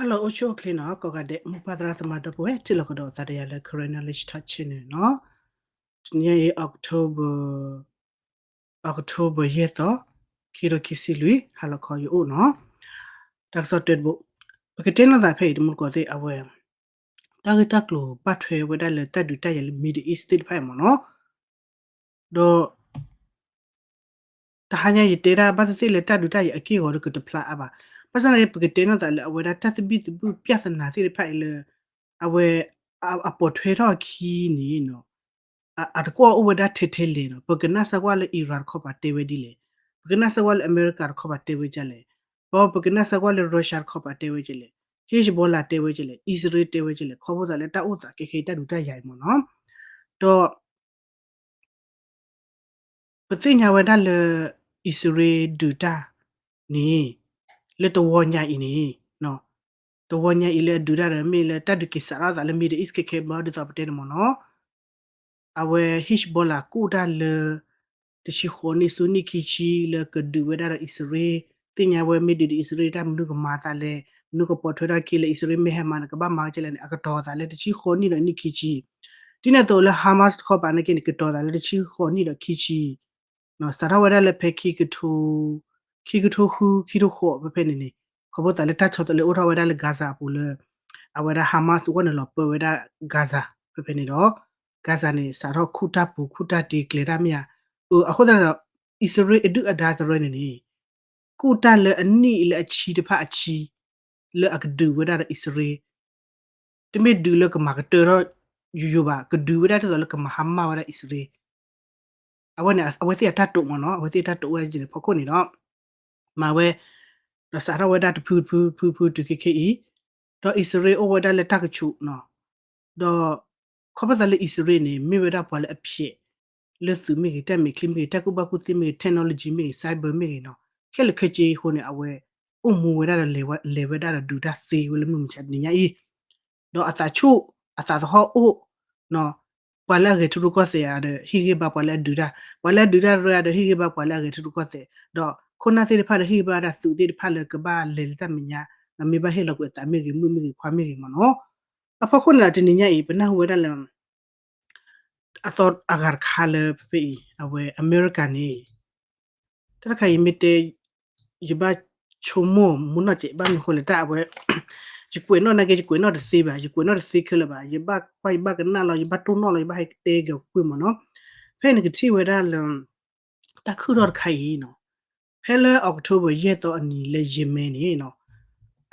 Hello အိၣ်ဆူၣ်အိၣ်ချ့နီၤ ကိးဂၤဒဲး မိၢ်ပၢ်သရၣ်သမါဒီပုၢ်ဝဲၢ် ထံၣ်လိာ်ကဒီးသးဒီးယၤလၢ Karen Knowledge Talk Channel နီၤ. တနံၤအံၤ October, October ယဲၢ်သီ, ခံကထိခံဆံလွံၢ်, ဟါလီၤခီယအိၣ်နီၤ. တၢ်ကစီၣ်တၢတဘိ, ပကတဲနီၣ်သးဖဲအံၤ တမူတကိးသ့ၣ် အဝဲ တၢ်ဂ့ၢ်တၢ်ကျိၤဘၣ်ထွဲဝဲဒၣ်လၢတၢ်ဒုးတၢ်ယၤလၢ Middle East သ့ၣ်တဖၣ်အံၤမ့ၢ်နီၤ. ဒီး တဟါညါယတဲဒၣ်ဘၣ်သ့ၣ်သ့ၣ်လၢတၢ်ဒုးတၢ်ယၤအက့ၢ်အဂီၤဒီးကတဖျါအါဘၣ်. ဘၣ်ဆၣ်သနာ်က့ ပကတဲနီၣ်သးလၢအဝဲဒၣ်တၢ်သဘံၣ်သဘုၣ် ပြဿနာ သ့ၣ်တဖၣ်အံၤလၢ အဝဲ အပိာ်ထွဲထီၣ်အခံန့ၣ်နီၤ အတကွီၢ်အိၣ်ဝဲဒၣ်ထဲထဲလဲၣ်နီၤ. ပကနၣ်စၢ်ကွၢ်လၢ Iran တခီပၤတဲဝဲဒ်လဲၣ်, ပကနၣ်စၢ်ကွၢ်လၢအမဲရကၤတခီပၤတဲဝဲဒ်လဲၣ်, ဒီးပကနၣ်စၢ်ကွၢ်လၢ Russia တခီပၤတဲဝဲဒ်လဲၣ်, Hezbollah တဲဝဲဒ်လဲၣ်, အံၣ်စရ့လးတဲဝဲဒ်လဲၣ်, ခီဖျိသးလၢတၢ်အိၣ်သးကဲခဲအံၤတၢ်ဒုးတၢ်ယၤအံၤမ့ၢ်နီၤ. ဒီး ပသ့ၣ်ညါဝဲဒၣ်လၢ အံၣ်စရ့လးဒုးတၢ်န့ၣ် လၢတဝီညါအံၤန့ၣ် တဝီညါအံၤလၢအဒုးတၢ်ဒီး မ့ၢ်လၢတၢ်ဒုးက့ၤစးထီၣ်သးလၢ Middle East ခဲခဲဘျီဒ်သိးပတဲန့ၣ်မ့ၢ်နီၤ. အဝဲ Hezbollah ကူၣ်တၢ်လၢ တဆံဃိးနံၣ်ဆူနံၣ်ခံဆံလၢကဒုးဝဲဒၣ်ဒီးအံၣ်စရ့လး, သ့ၣ်ညါဝဲမ့ၢ်ဒုးဒီးအံၣ်စရ့လးတၢ်မနုၤကမၤသးလဲၣ်, မနုၤကပိာ်ထွဲထီၣ်အခံလဲၣ်, အံၣ်စရ့လးမ့ၢ်ဟဲမၤန့ၣ် ကဘၣ်မၤဝဲကဲလဲၣ်န့ၣ် အကတီၤသးလၢတဆံဃိးနံၣ်ဒီးနံၣ်ခံဆံ ဒ်န့ၣ်အသိးလၢ Hamas တခီပၤန့ၣ်က့န့ၣ် ကတီၤသးလၢတဆံဃိးနံၣ်ဒီးခံဆံ စးထီၣ်ဝဲဒၣ်လၢဖဲ ခံကထိဃိး ခံကထိဃိးဖဲဖဲန့ၣ်န့ၣ် ခီဖျိသးလၢတၢ်ဆီတလဲအိၣ်ထီၣ်ဝဲဒၣ်လၢ Gaza အပူၤလၢ အဝဲဒၣ် Hamas ဝဲန့ၣ်လီၤပၢဝဲဒၣ် Gaza ဖဲဖဲန့ၣ်ဒီး Gaza န့ၣ် စးထီၣ်ခူၣ်တၢ်ပူၤခူၣ်တၢ်တ့ကျဲၤတၢ်မ့ၢ်ဧါ. အဃိသတးဒီး အံၣ်စရ့လးအဒုၣ်အဒါတရၢန့ၣ်န့ၣ် ကူၣ်တၢ်လၢအနံၣ်လၢအဆံတဖၣ်အဆံ လၢအကဒုးဝဲဒၣ်ဒီးအံၣ်စရ့လး တမ့ၢ်ဒုးလၢကမၤကတၢၢ်ထီၣ်ယိယိဘၣ်, ကဒုးဝဲဒၣ်ဒ်သိးလၢကမၤဟါမၢ်ဝဲဒၣ်အံၣ်စရ့လး. အဝဲန့ၣ် အဝဲသ့ၣ်အတၢ်တိာ်မ့ၢ်နီၤ, အဝဲသ့ၣ်အတၢ်တိာ်အိၣ်ဝဲဒၣ်ကဲန့ၣ်ဖီခိၣ်န့ၣ်ဒီး မၤဝဲ ဒီးစးထီၣ်ဝဲဒၣ်တဖုတဖုဖုဖုတုၤခဲခဲအံၤ, ဒီးအံၣ်စရ့လးအိၣ်ဝဲဒၣ်လၢတၢ်ကဆူးနီၤ, ဒီး ခီဖျိသးလၢအံၣ်စရ့လးန့ၣ် မ့ၢ်ဝဲဒၣ်ပှၤလၢအဖျဲး လၢသုးမ့ၢ်ဂ့ၤ, တၢ်မဲာ်ချံမ့ၢ်ဂ့ၤ, တၢ်ကူၣ်ဘၣ်ကူၣ်သ့မ့ၢ်ဂ့ၤ, technology မ့ၢ်ဂ့ၤ, cyber မ့ၢ်ဂ့ၤနီၤ, ခဲလၢာ်ခဲဆ့အဃိန့ၣ် အဝဲ အိၣ်မူဝဲဒၣ်ဒီး လဲၤဝဲဒၣ်ဒီးဒုးတၢ်သ့ဝဲလၢမုၢ်မဆါတနံၤညါအံၤ, ဒီးအသးဆူၣ် အသးသဟီၣ်အိၣ် ပှၤလၢအဂဲၤထူရူၢ်ကီၢ်သဲးဧါဒီး ဟ့ၣ်ဂံၢ်ဘါပှၤလၢအဒုးတၢ်, ပှၤလၢအဒုးတၢ်ရၢဧါဒီး ဟ့ၣ်ဂံၢ်ဘါပှၤလၢအဂဲၤထူရူၢ်ကီၢ်သဲး, ဒီးခိၣ်နၢ်သ့ၣ်တဖၣ်ဒီး ဟ့ၣ်ဂံၢ်ဘါဒၣ်သုးသ့ၣ်တဖၣ်လၢကဘၣ်လဲၤလၢတၢ်မဲာ်ညါ, ဒီးမ့ၢ်ဘၣ်ဟ့ၣ်လီၤကွံာ်အသးမ့ၢ်ဂ့ၤ, မုၣ်မ့ၢ်ဂ့ၤ, ခွါမ့ၢ်ဂ့ၤမ့ၢ်နီၤ. အဖီခိၣ်န့ၣ်ဒီးတနံၤညါအံၤ ပနၢ်ဟူဝဲဒၣ်လၢ အသီအဂၤတခါလၢဖဲဖဲအံၤ အဝဲအမဲရကၤန့ၣ် တၢ်တခါအံၤမ့ၢ်တဲ ယဘၣ်ဆိကမိၣ်မူနီၢ်စဲး ဘၣ်မနုၤဃိလဲၣ် တၢ်အဝဲ ယကွဲးနီၣ်နာ်က့ ယကွဲးနီၣ်တသ့ဘၣ်, ယကွဲးနီၣ်တသ့ခဲလၢာ်ဘၣ်, ယဘၣ်ကွၢ် ယဘၣ်ကနၣ်လီၤ, ယဘၣ်တိၢ်နီၣ်လီၤ, ယဘၣ်ဟဲတဲက့ၤကွံာ်မ့ၢ်နီၤ. ဖဲန့ၣ်ကထံၣ်ဝဲဒၣ်လၢ တၢ်ခုၣ်ထီၣ်တခါအံၤနီၤ, ဖဲလၢ October ယဲၢ်သီအနံၤလၢ Yemen န့ၣ်နီၤ,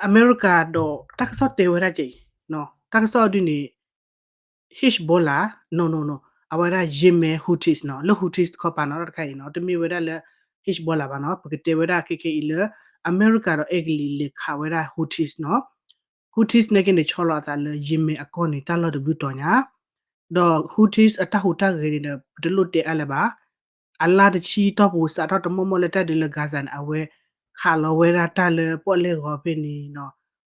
အမဲရကၤဒီးတၢ်ကစီၣ်တဲဝဲဒၣ်ကဲအံၤ, တၢ်ကစီၣ်ဒုးန့ၣ် Hezbollah, no, no, no, အဝဲဒၣ် Yemen Houthis နီၤ, လၢ Houthis တခီပၤနီၤ တၢ်တခါအံၤနီၤ, တမ့ၢ်ဝဲဒၣ်လၢ Hezbollah ဘၣ်နီၤ, ပကတဲဝဲဒၣ်ခဲခဲအံၤလၢ အမဲရကၤဒီးအဲကလံးလဲၤခးဝဲဒၣ် Houthis နီၤ. Houthis နာ်က့န့ၣ် ဆီလီၤအသးလၢ Yemen အကီၢ်န့ၣ် တၢ်လီၢ်တဘျုးတီၤညါ, ဒီး Houthis အတၢ်ဟူးတၢ်ဂဲၤန့ၣ်ဒီး ပတလိၣ်တဲအါလၢၤဘၣ်. အလါတဆံတီၢ်ပူၤ စးထီၣ်တမီၢ်မီၢ်လၢတၢ်ဒုးလၢ Gaza န့ၣ် အဝဲခးလီၤဝဲဒၣ်တၢ်လၢပီၣ်လဲၣ်ဂီၤဖဲန့ၣ်နီၤ,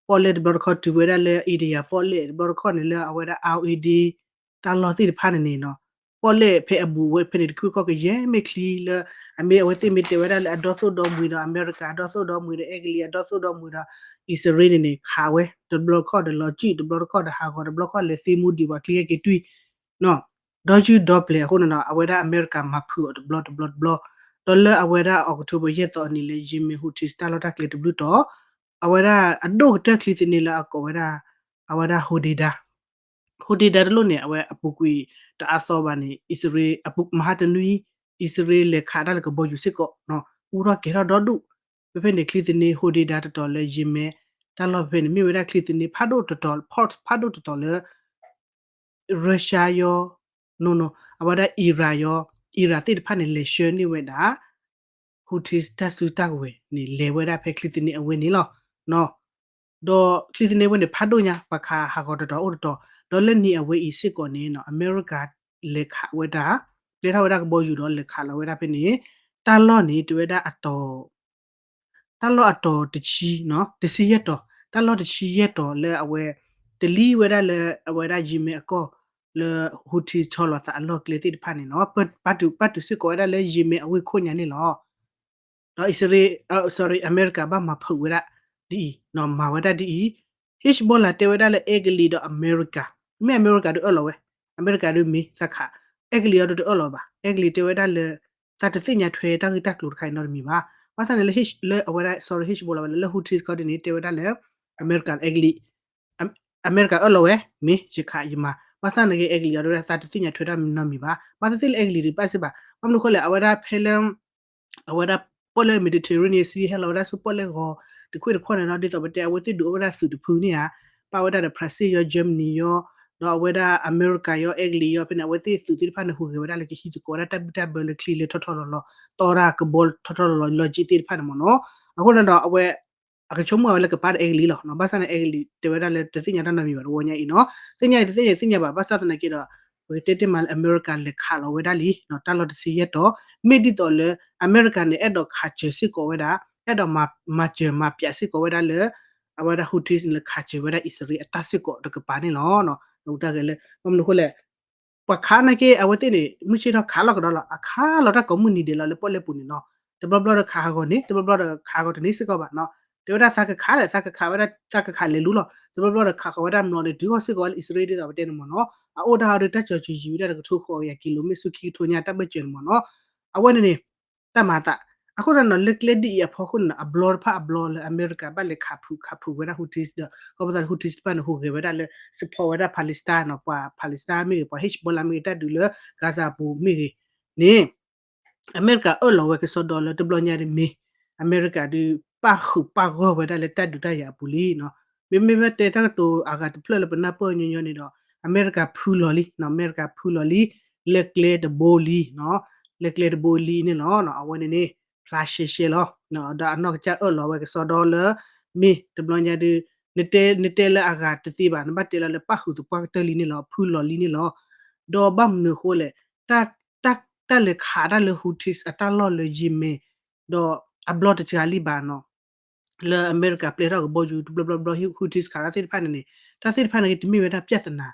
ပီၣ်လဲၣ်တဘျီတခီၣ်တုၤဝဲဒၣ်လၢ India ပီၣ်လဲၣ်, တဘျီတခီၣ်န့ၣ်လၢအဝဲဒၣ် Al Udeid တၢ်လီၢ်သ့ၣ်တဖၣ်န့ၣ်န့ၣ်နီၤ, ပီၣ်လဲၣ်ဖဲအဘူးဝဲဖဲန့ၣ်တခုခီၣ်ကယဲၢ်မ့ၢ်ချံလၢ အမ့ၢ်အဝဲသ့ၣ်မ့ၢ်တဲဝဲဒၣ်လၢအဒီသိၣ်ဒီမှံၤဒီး အမဲရကၤအဒီသိၣ်ဒီမှံၤဒီး အဲကလံးအဒီသိၣ်ဒီမှံၤဒီး အံၣ်စရ့လးန့ၣ်န့ၣ် ခးဝဲ တဘျီတခီၣ်ဒီးလီၤစုၣ် တဘျီတခီၣ်ဒီးဟးဂီၤ တဘျီတခီၣ်လဲၤသ့မူဒံးပှၤချံဟဲက့ၤတွံၢ် ဒီးယုၢ်ဒီပျဲၤအဃိန့ၣ်ဒီး အဝဲဒၣ်အမဲရကၤမၤဖုးအီၤတဘျီတဘျီတဘျီ, ဒီးလၢအဝဲဒၣ် October ယဲၢ်သီအနံၤလၢ Yemen Houthis တၢ်လီၢ်တၢ်ကျဲတဘျုးတီၤ, အဝဲဒၣ်အဒိၣ်ကတၢၢ်ချံသန့လၢအကိးဝဲဒၣ် အဝဲဒၣ် Hodeidah, Hodeidah တလိၣ်န့ၣ် အဝဲအပူၤကွံာ်တအါသီဘၣ်န့ၣ် အံၣ်စရ့လး အပူၤမဟါတနွံ အံၣ်စရ့လးလဲၤခးတၢ်လၢကဘီယူၤစ့ၢ်ကီး အူထီၣ်ကဲၤထီၣ်ဒီဒူၣ်, ဖဲဖဲန့ၣ် ချံသန့ Hodeidah တတီၤလၢ Yemen တၢ်လီၢ်ဖဲဖဲန့ၣ် မ့ၢ်ဝဲဒၣ်ချံသန့ဖးဒိၣ်တတီၤ port ဖးဒိၣ်တတီၤလၢ Russia ယီၤ, no no အဝဲဒၣ် Iran ယီၤ, Iran သ့ၣ်တဖၣ်န့ၣ် လဲၤဆှၢန့ၢ်ဝဲဒၣ် Houthis တၢ်စုတၢ်ကဝဲၤန့ၣ် လဲၤဝဲဒၣ်ဖဲချံသန့အဝ့ၢ်န့ၣ်လီၤ. ဒီးချံသန့ဝဲန့ၣ် ဖးဒိၣ်ညါ ပှၤခးဟးဂီၤတတီၤအိၣ်တတီၤ, ဒီးလၢနံၤအဝဲအံၤစ့ၢ်ကီးန့ၣ်နီၤ အမဲရကၤလဲၤခးဝဲဒၣ်, လဲၤထီၣ်ဝဲဒၣ်ကဘီယူၤဒီးလဲၤခးလီၤဝဲဒၣ်ဖဲန့ၣ်, တၢ်လီၢ်န့ၣ် တဝဲဒၣ်အတီၤ တၢ်လီၢ်အတီၤတဆံ, တဆံယဲၢ်တီၤ, တၢ်လီၢ်တဆံယဲၢ်တီၤလၢအဝဲ တလံဝဲဒၣ်လၢအဝဲဒၣ် Yemen အကီၢ် လၢ Houthi ဆီလီၤသးအလီၢ်ကျဲသ့ၣ်တဖၣ်န့ၣ်နီၤ, ပာ်တုၤစ့ၢ်ကီးဝဲဒၣ်လၢ Yemen အဝ့ၢ်ခိၣ်ညါန့ၣ်လီၤ. ဒီးအံၣ်စရ့လး, sorry အမဲရကၤဘၣ်မၤဖုးဝဲဒၣ်ဒ်အံၤ, မၤဝဲဒၣ်ဒ်အံၤ, Hezbollah တဲဝဲဒၣ်လၢအဲကလံးဒီးအမဲရကၤ, မ့ၢ်အမဲရကၤဒုးအၢၣ်လီၤဝဲ, အမဲရကၤဒုးမ့ၢ်သးခး, အဲကလံးအံၤဒုးတအၢၣ်လီၤဘၣ်. အဲကလံးတဲဝဲဒၣ်လၢ သးတသ့ၣ်ညါထွဲတၢ်ဂ့ၢ်တၢ်ကျိၤတခါအံၤနီတမံၤဘၣ်. ဘၣ်ဆၣ်န့ၣ်လၢ လၢအဝဲဒၣ် sorry Hezbollah ဝဲလၢ လၢ Houthis ခီဒ်န့ၣ် တဲဝဲဒၣ်လၢ အမဲရကၤအဲကလံး အမဲရကၤအၢၣ်လီၤဝဲ မ့ၢ်ယခးယမၤ, ဘၣ်ဆၣ်န့ၣ်ဂ့ၤ အဲကလံးအံၤဒုးသးတသ့ၣ်ညါထွဲတၢ်နီတမံၤဘၣ်. ဘၣ်သ့ၣ်သ့ၣ်လၢအဲကလံးဒုးဘၣ်စ့ၢ်ဘၣ်. ဘၣ်မနုၤအဃိလဲၣ် အဝဲဒၣ်ဖဲလၢ အဝဲဒၣ်ပီၣ်လဲၣ် Mediterranean Sea ဟဲလီၤဝဲဒၣ်ဆူပီၣ်လဲၣ်ဂီၤ တခွ့ၣ်တခီၣ်န့ၣ်နီၤ ဒ်သိးပတဲ အဝဲသ့ၣ်ဒုးအိၣ်ဝဲဒၣ်သုးတဖုန့ၣ်ဧါ, ပာ်ဝဲဒၣ်ဒီး France ယီၤ Germany ယီၤ, ဒီးအဝဲဒၣ်အမဲရကၤယီၤ အဲကလံးယီၤ ဖဲန့ၣ် အဝဲသ့ၣ်သုးသ့ၣ်တဖၣ်န့ၣ် ဟူးဂဲၤဝဲဒၣ်လၢကဟံးသကိးဝဲဒၣ်တၢ်ဘံၣ်တၢ်ဘၢလၢချံလၢထီၣ်ထီၣ်လီၤလီၤ, တီတၢ်ကဘီထီၣ်ထီၣ်လီၤလီၤ လီၤက့သ့ၣ်တဖၣ်န့ၣ်မ့ၢ်နီၤ. အဃိန့ၣ်ဒီး အဝဲ အကဆိကမိၣ်ဝဲလၢကပာ်ဒီးအဲကလံးလီၤ. ဘၣ်ဆၣ်န့ၣ် အဲကလံးတဲဝဲဒၣ်လၢတသ့ၣ်ညါတၢ်နီတမံၤဘၣ် တဝီညါအံၤနီၤ. သ့ၣ်ညါအံၤတသ့ၣ်ညါသ့ၣ်ညါဘၣ်. ဘၣ်ဆၣ်သနာ်က့ဒီး ပကတဲတ့ၢ်မးလၢအမဲရကၤလဲၤခးလီၤဝဲဒၣ်လံ တၢ်လီၢ်တဆံယဲၢ်တီၤ, မ့ၢ်ဒ်သိးလၢ အမဲရကၤန့ၣ် အဲၣ်ဒိးခးစၢၤစ့ၢ်ကီးဝဲဒၣ်, အဲၣ်ဒိးမၤစၢၤမၤပျးစ့ၢ်ကီးဝဲဒၣ်လၢ အဝဲဒၣ် Houthis န့ၣ်လၢခးစၢၤဝဲဒၣ်အံၣ်စရ့လးအတၢ်စ့ၢ်ကီးတကပၤန့ၣ်လီၤ. အတၢ်ဂ့ၢ်လၢ ဘၣ်မနုၤအဃိလဲၣ် ပှၤခးနာ်က့ အဝဲသ့ၣ်န့ၣ် မုၢ်ဆ့ၣ်ထီၣ်ခးလီၤကဒီးလီၤ. အခးလီၤတၢ်ကိးမုၢ်နံၤဒဲးလီၤလၢပီၣ်လဲၣ်ပူၤန့ၣ်နီၤ. တဘျီဘျီဒီးခးဟးဂီၤန့ၣ် တဘျီဘျီဒီးခးဟးဂီၤတန့ၢ်စ့ၢ်ကီးဘၣ်နီၤ. တဲဝဲဒၣ်သးကခးဒီး သးကခးဝဲဒၣ် သးကခးလဲၤလူလီၤ. တဘျီဘျီဒီးခးဃီၤဝဲဒၣ်မျိာ်န့ၣ် တုၤဃီၤစ့ၢ်ကီးဝဲလၢအံၣ်စရ့လးဒ်သိးပတဲန့ၣ်မ့ၢ်နီၤ. အအိၣ်တၢ်အီၤဒုးတၢ်ကၠီၤစူၤယံၤဝဲဒၣ်တကထိဃိးကယၤကံလိမ့ၣ် ဆူခံကထိညါတၢ်ဘၢၣ်စၢၤန့ၣ်မ့ၢ်နီၤ. အဝဲန့ၣ်န့ၣ် တၢ်မၤအသး အဃိသတးန့ၣ်ဒီး လၢကျဲဒ်အံၤအဖီခိၣ်န့ၣ်ဒီး အဘျီတဖၣ်အဘျီလၢအမဲရကၤဘၣ်လဲၤခးဖုးခးဖုးဝဲဒၣ် Houthis ဒီး ခီဖျိသးလၢ Houthis တဖၣ်န့ၣ် ဟူးဂဲၤဝဲဒၣ်လၢ support ဝဲဒၣ် Palestine နီၤ, ပှၤ Palestine မ့ၢ်ဂ့ၤ ပှၤ Hezbollah မ့ၢ်ဂ့ၤ တၢ်ဒုးလၢ Gaza ပူၤမ့ၢ်ဂ့ၤန့ၣ် အမဲရကၤအၢၣ်လီၤဝဲကစီဒီလၢတဘျီညါဒ်မ့ၢ် အမဲရကၤဒုးပၣ်ဃုာ်ပၣ်ဂီၢ်ဝဲဒၣ်လၢတၢ်ဒုးတၢ်ယၤအပူၤလံနီၤ. မ့မ့ၢ်ဝဲတဲတၢ်ကတိၤအဂၤတဖျၢၣ်လၢပနၢ်ပၢၢ်ညီညီန့ၣ်ဒီး အမဲရကၤဖုလီၤလံနီၤ, အမဲရကၤဖုလီၤလံ လၢကျဲတဘိလံနီၤ, လၢကျဲတဘိလံန့ၣ်လီၤ. အဝဲန့ၣ်န့ၣ် ဖျါရှဲရှဲလီၤ. ဒီးအနီၢ်ကစၢ်အၢၣ်လီၤဝဲကစီဒီလၢ မ့ၢ်တဘျီညါဒုး နတဲ နတဲလၢအဂၤတသ့ဘၣ်, နဘၣ်တဲလီၤလၢပၣ်ဃုာ်သပှၢ်ကတၢၢ်လံန့ၣ်လီၤ, ဖုလီၤလံန့ၣ်လီၤ. ဒီးဘၣ်မနုၤအဃိလဲၣ်, တၢ် တၢ်လဲၤခးတၢ်လၢ Houthis အတၢ်လီၢ်လၢ Yemen ဒီးအဘျီတစှၤလံဘၣ်နီၤ. လၢအမဲရကၤပျဲထီၣ်ကဘီယူၤတဘျီဘျီဘျီ Houthis ခးတၢ်သ့ၣ်တဖၣ်န့ၣ်န့ၣ် တၢ်သ့ၣ်တဖၣ်န့ၣ် တမ့ၢ်ဝဲဒၣ် ပြဿနာ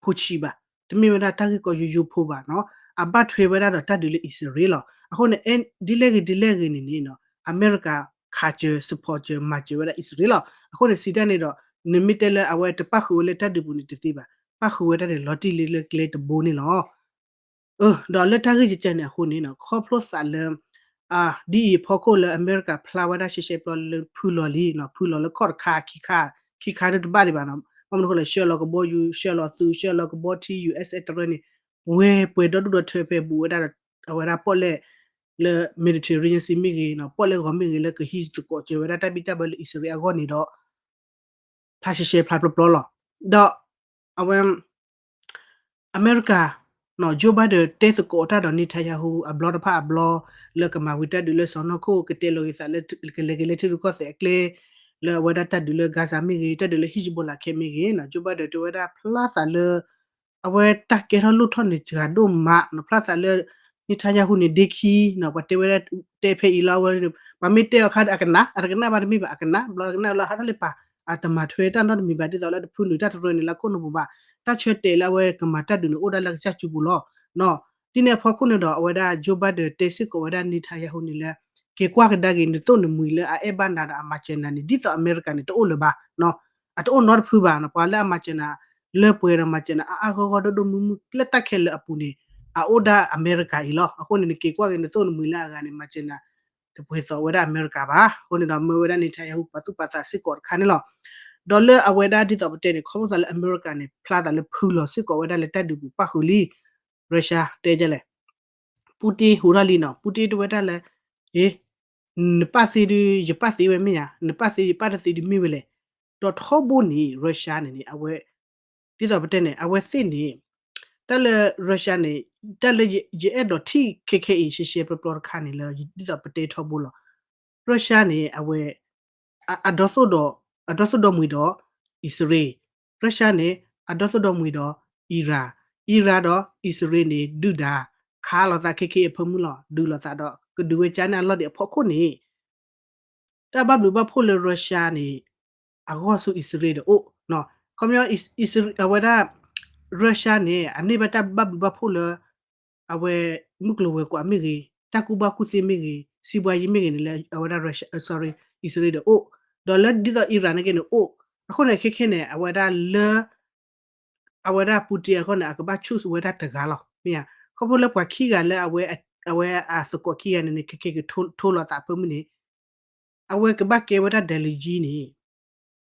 ဖိဆံးဘၣ်, တမ့ၢ်ဝဲဒၣ်တၢ်ဂ့ၢ်ကီယိယိဖိဘၣ်နီၤ. အဘၣ်ထွဲဝဲဒၣ်ဒီးတၢ်ဒုးလၢအံၣ်စရ့လးလီၤ. အဃိန့ၣ် ဒ်လဲၣ်ဂ့ၤဒ်လဲၣ်ဂ့ၤန့ၣ်န့ၣ် အမဲရကၤခးစၢၤ support စၢၤ မၤစၢၤဝဲဒၣ်အံၣ်စရ့လးလီၤ. အဃိန့ၣ် စံးတၢ်န့ၣ်ဒီး နမ့ၢ်တဲလၢအဝဲတပၣ်ဃုာ်ဝဲလၢတၢ်ဒုးပူၤန့ၣ်တသ့ဘၣ်, ပၣ်ဃုာ်ဝဲဒၣ်န့ၣ် လီၤတံၢ်လံလၢကျဲတဘိန့ၣ်လီၤ. ဒီးလၢတၢ်ဂ့ၢ်ကကန့ၣ်အဃိန့ၣ် ခီဖျိသးလၢ ဒ်အံၤအဖီခိၣ်လၢအမဲရကၤဖျါဝဲဒၣ်ရှဲရှဲပျီလၢဖုလီၤလံ, ဖုလီၤလၢခီၣ်တခါခံခါ, ခံခါဒုးတဘၣ်ဒံးဘၣ်နီၤ. ဘၣ်မနုၤအဃိလဲၣ် ဆှၢလီၤကဘီယူၤ ဆှၢလီၤသုး ဆှၢလီၤကဘီထံ ယူၢ်အဲၣ်စဲး တရၢန့ၣ် ဝဲပှဲၤဒီဒူၣ်ဒီထၢဖဲဘူးဝဲဒၣ်ဒီး အဝဲဒၣ်ပီၣ်လဲၣ်လၢ Mediterranean Sea မ့ၢ်ဂ့ၤနီၤ, ပီၣ်လဲၣ်ဂီၤမ့ၢ်ဂ့ၤ လၢကဟံးသကိးစၢၤဝဲဒၣ်တၢ်ဘံၣ်တၢ်ဘၢလၢအံၣ်စရ့လးအဂီၢ်န့ၣ်ဒီး ဖျါရှဲရှဲဖျါပျီပျီလီၤ. ဒီးအဝဲ အမဲရကၤ Joe Biden တဲသကိးတၢ်ဒီး Netanyahu အဘျီတဖၣ်အဘျီ လၢကမၤဝံၤတၢ်ဒုးလၢစီၢ်နီၤခိၣ် ကတဲလီၤဂ့ၤသးလၢ ကလဲၤက့ၤလၢထံရူၢ်ကီၢ်သဲးအကျဲ လၢအဝဲဒၣ်တၢ်ဒုးလၢ Gaza မ့ၢ်ဂ့ၤ တၢ်ဒုးလၢ Hezbollah ခဲမ့ၢ်ဂ့ၤ Joe Biden တဲဝဲဒၣ်ဖျါသးလၢ အဝဲတၢ်ကဲထီၣ်လိၣ်ထီၣ်န့ၣ်စှၤဒိၣ်မးနီၤ, ဖျါသးလၢ Netanyahu န့ၣ် ဒ့ခံနီၤ, ပှၤတဲဝဲဒၣ် တဲဖဲအံၤလီၤ အဝဲ ပှၤမ့ၢ်တဲအီၤခါဒီးအကနၣ် အတကနၣ်ဘၣ်တမ့ၢ်ဘၣ် အကနၣ် ဘျီတကနၣ်လီၤ ဟးထီၣ်လၢပၤ အတမၤထွဲတၢ်နီတမံၤဘၣ် ဒ်သိးလၢတဖုနုာ်တၢ်တရၢန့ၣ် လၢခိၣ်နူာ်ပူၤဘၣ်, တၢ်ဆၢတဲာ်လၢအဝဲကမၤတၢ်ဒုးန့ၣ် အိၣ်ဒၣ်လၢကစၢ်စုပူၤလီၤ. ဒ်န့ၣ်အဖီခိၣ်န့ၣ်ဒီး အဝဲဒၣ် Joe Biden တဲစ့ၢ်ကီးဝဲဒၣ် Netanyahu န့ၣ်လၢ က့ၤကွၢ်ကဒါက့ၤ နသိၣ်နမှံၤလၢအအဲၣ်ဘၣ်နၤဒီးအမၤစၢၤနၤန့ၣ် ဒ်သိးအမဲရကၤန့ၣ် တအိၣ်လၢၤဘၣ် အတအိၣ်နီတဖုဘၣ်နီၤ, ပှၤလၢအမၤစၢၤနၤ လၢပှဲၤဒီးမၤစၢၤနၤ အါအါဂီၢ်ဂီၢ်ဒိၣ်ဒိၣ်မုၢ်မုၢ် လၢတၢ်ခဲလၢာ်အပူၤန့ၣ် အအိၣ်ဒၣ်အမဲရကၤအံၤလီၤ. အဃိန့ၣ် နက့ၤကွၢ်က့ၤ နသိၣ်နမှံၤလၢအဂၤန့ၣ် မၤစၢၤနၤ တပှဲၤသိးဝဲဒၣ်အမဲရကၤဘၣ်. အဃိန့ၣ်ဒီး မၢဝဲဒၣ် Netanyahu ပာ်သူၣ်ပာ်သးစ့ၢ်ကီးတခါန့ၣ်လီၤ. ဒီးလၢအဝဲဒၣ်ဒ်သိးပတဲန့ၣ် ခီဖျိသးလၢအမဲရကၤန့ၣ် ဖျါသးလၢဖုလီၤစ့ၢ်ကီးဝဲဒၣ်လၢတၢ်ဒုးပူၤပၣ်ဃုာ်လံ Russia တဲဒ်လဲၣ် Putin ဟူးထီၣ်လံနီၤ, Putin တဲဝဲဒၣ်လၢ အ့ နပၣ်သ့ဒုး ယပၣ်သ့ဝဲမ့ၢ်ဧါ, နပၣ်သ့ယပၣ်တသ့ဒုးမ့ၢ်ဝဲလဲၣ်. ဒီးထီဘိန့ၣ် Russia န့ၣ်န့ၣ် အဝဲ ဒ်သိးပတဲန့ၣ် အဝဲသ့ၣ်န့ၣ် တၢ်လၢ Russia န့ၣ် တၢ်လၢယအဲၣ်ဒိးထံၣ်ခဲခဲအံၤ ရှဲရှဲပျီပျီတခါန့ၣ်လၢ ဒ်သိးပတဲထီဘိလီၤ. Russia န့ၣ် အဝဲ အ အဒီသိၣ်ဒီး အဒီသိၣ်ဒီမှံၤဒီး အံၣ်စရ့လး, Russia န့ၣ် အဒီသိၣ်ဒီမှံၤဒီး Iran, Iran ဒီးအံၣ်စရ့လးန့ၣ် ဒုၣ်ဒါ ခးလိာ်သးခဲခဲအံၤအဖၢမုၢ်လီၤ. ဒုးလိာ်သးဒီး ကဒုးဝဲကၠါန့ၢ်အလီၢ်ဒံးအဖီခိၣ်န့ၣ် တၢ်ဘၣ်ဘျုးဘၣ်ဖှိၣ်လၢ Russia န့ၣ် အဂီၢ်ဆူအံၣ်စရ့လးဒီးအိၣ်, ခီပညီ အံၣ်စရ့လး အဝဲဒၣ် Russia န့ၣ် အန့ၢ်ဘၣ်တၢ်ဘၣ်ဘျုးဘၣ်ဖှိၣ်လၢ အဝဲ မုၢ်ကျိၤဝဲၤကွာ်မ့ၢ်ဂ့ၤ, တၢ်ကူၣ်ဘၣ်ကူၣ်သ့မ့ၢ်ဂ့ၤ, စံးဘှါယံၤမ့ၢ်ဂ့ၤန့ၣ်လၢ အဝဲဒၣ် Russia, sorry အံၣ်စရ့လးဒီးအိၣ်, ဒီးလၢဒ်သိး Iran န့ၣ်က့န့ၣ်အိၣ်, အဃိန့ၣ် ခဲခဲန့ၣ် အဝဲဒၣ်လၢ အဝဲဒၣ် Putin အဂီၢ်န့ၣ် အကဘၣ် choose ဝဲဒၣ်တဂၤလီၤ မ့ၢ်ဧါ. ခီဖျိလၢပှၤခံဂၤလၢအဝဲ အဝဲအသကိးခံဂၤန့ၣ်န့ၣ် ခဲခဲကထိ ထိလီၤသးဖၢမုၢ်န့ၣ် အဝဲကဘၣ်ကဲဝဲဒၣ် delegate န့ၣ်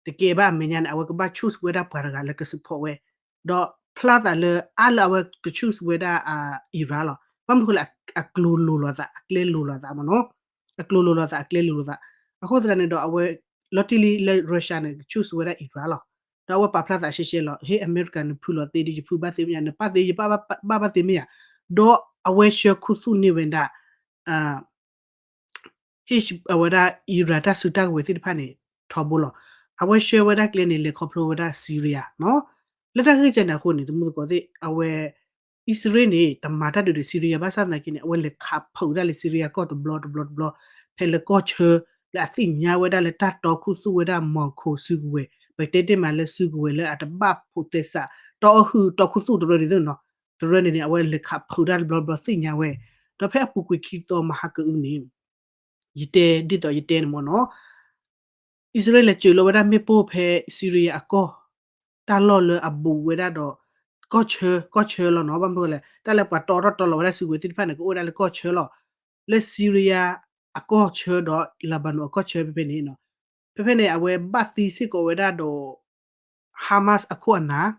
တကဲဘၣ်အမဲာ်ညါန့ၣ် အဝဲကဘၣ် choose ဝဲဒၣ်ပှၤတဂၤလၢက support ဝဲ, ဒီးဖျါသးလၢ အါလၢအဝဲက choose ဝဲဒၣ် Iran လီၤ. ဘၣ်မနုၤအဃိလဲၣ် အကျိၤလိၤလိာ်သး အကျဲလိၤလိာ်သးမ့ၢ်နီၤ, အကျိၤလိၤလိာ်သး အကျဲလိၤလိၤသး. အဃိသတးန့ၣ်ဒီး အဝဲ လီၤတံၢ်လံလၢ Russia န့ၣ် choose ဝဲဒၣ် Iran လီၤ. ဒီးအဝဲပာ်ဖျါသးရှဲရှဲလီၤ, ဟ့ၣ် America နဖုလီၤသ့ဒီး ယဖုဘၣ်သ့မ့ၢ်ဧါ, နပာ်သ့ယပာ်ဘၣ်သ့မ့ၢ်ဧါ. ဒီးအဝဲဆှၢခူသူၣ်န့ၢ်ဝဲဒၣ် ဟ့ၣ် အဝဲဒၣ် Iran တၢ်စုတၢ်ကဝဲၤသ့ၣ်တဖၣ်န့ၣ် ထီဘိလီၤ. အဝဲဆှၢဝဲဒၣ်ကျဲန့ၣ် လဲၤခီဖျိဝဲဒၣ် Syria နီၤ. လၢတၢ်ဂ့ၢ်ကဲန့ၣ်အဃိန့ၣ် တမူသကိးသ့ၣ် အဝဲ အံၣ်စရ့လးန့ၣ် တမၤတၢ်ဒုးဒီး Syria ဘၣ်ဆၣ်သနာ်က့န့ၣ် အဝဲလဲၤခးဖုးဒၣ်လၢ Syria ကီၢ်တဘျီတဘျီတဘျီ ဖဲလၢကီၢ်ဆၢ လၢအသ့ၣ်ညါဝဲဒၣ်လၢတၢ်တီခူသူၣ်ဝဲဒၣ် Moscow စုကဝဲၤ, ပတဲတ့ၢ်မးလၢစုကဝဲၤလၢအတဘၣ်ဖိးသဲစး တီအီၣ်ဟုၣ်တီခူသူၣ်တရၢန့ၣ်သ့ၣ်နီၤ, တရၢန့ၣ်န့ၣ် အဝဲလဲၤခးဖုးဒၣ်တဘျီတဘျီသ့ၣ်ညါဝဲ, ဒီးဖဲအပူၤကွံာ်ခံသီမဟါကအုန့ၣ် ယတဲဒ်သိးယတဲန့ၣ်မ့ၢ်နီၤ, အံၣ်စရ့လးလဲၤစၢၤလီၤဝဲဒၣ်မ့ၣ်ပိၢ်ဖဲ Syria အကီၢ် တၢ်လီၢ်လၢအဘူးဝဲဒၣ်ဒီး ကီၢ်ဆၢ ကီၢ်ဆၢလီၤနီၤ. ဘၣ်မနုၤလဲၣ် တၢ်လၢပှၤတီထီၣ်တီလီၤဝဲဒၣ်စုကဝဲၤသ့ၣ်တဖၣ်န့ၣ် ကအိၣ်ဝဲဒၣ်လၢကီၢ်ဆၢလီၤ. လၢ Syria အကီၢ်ဆၢဒီး Lebanon အကီၢ်ဆၢဖဲဖဲန့ၣ်နီၤ, ဖဲဖဲန့ၣ် အဝဲဘၣ်သံစ့ၢ်ကီးဝဲဒၣ်ဒီး Hamas အခိၣ်အနၢ်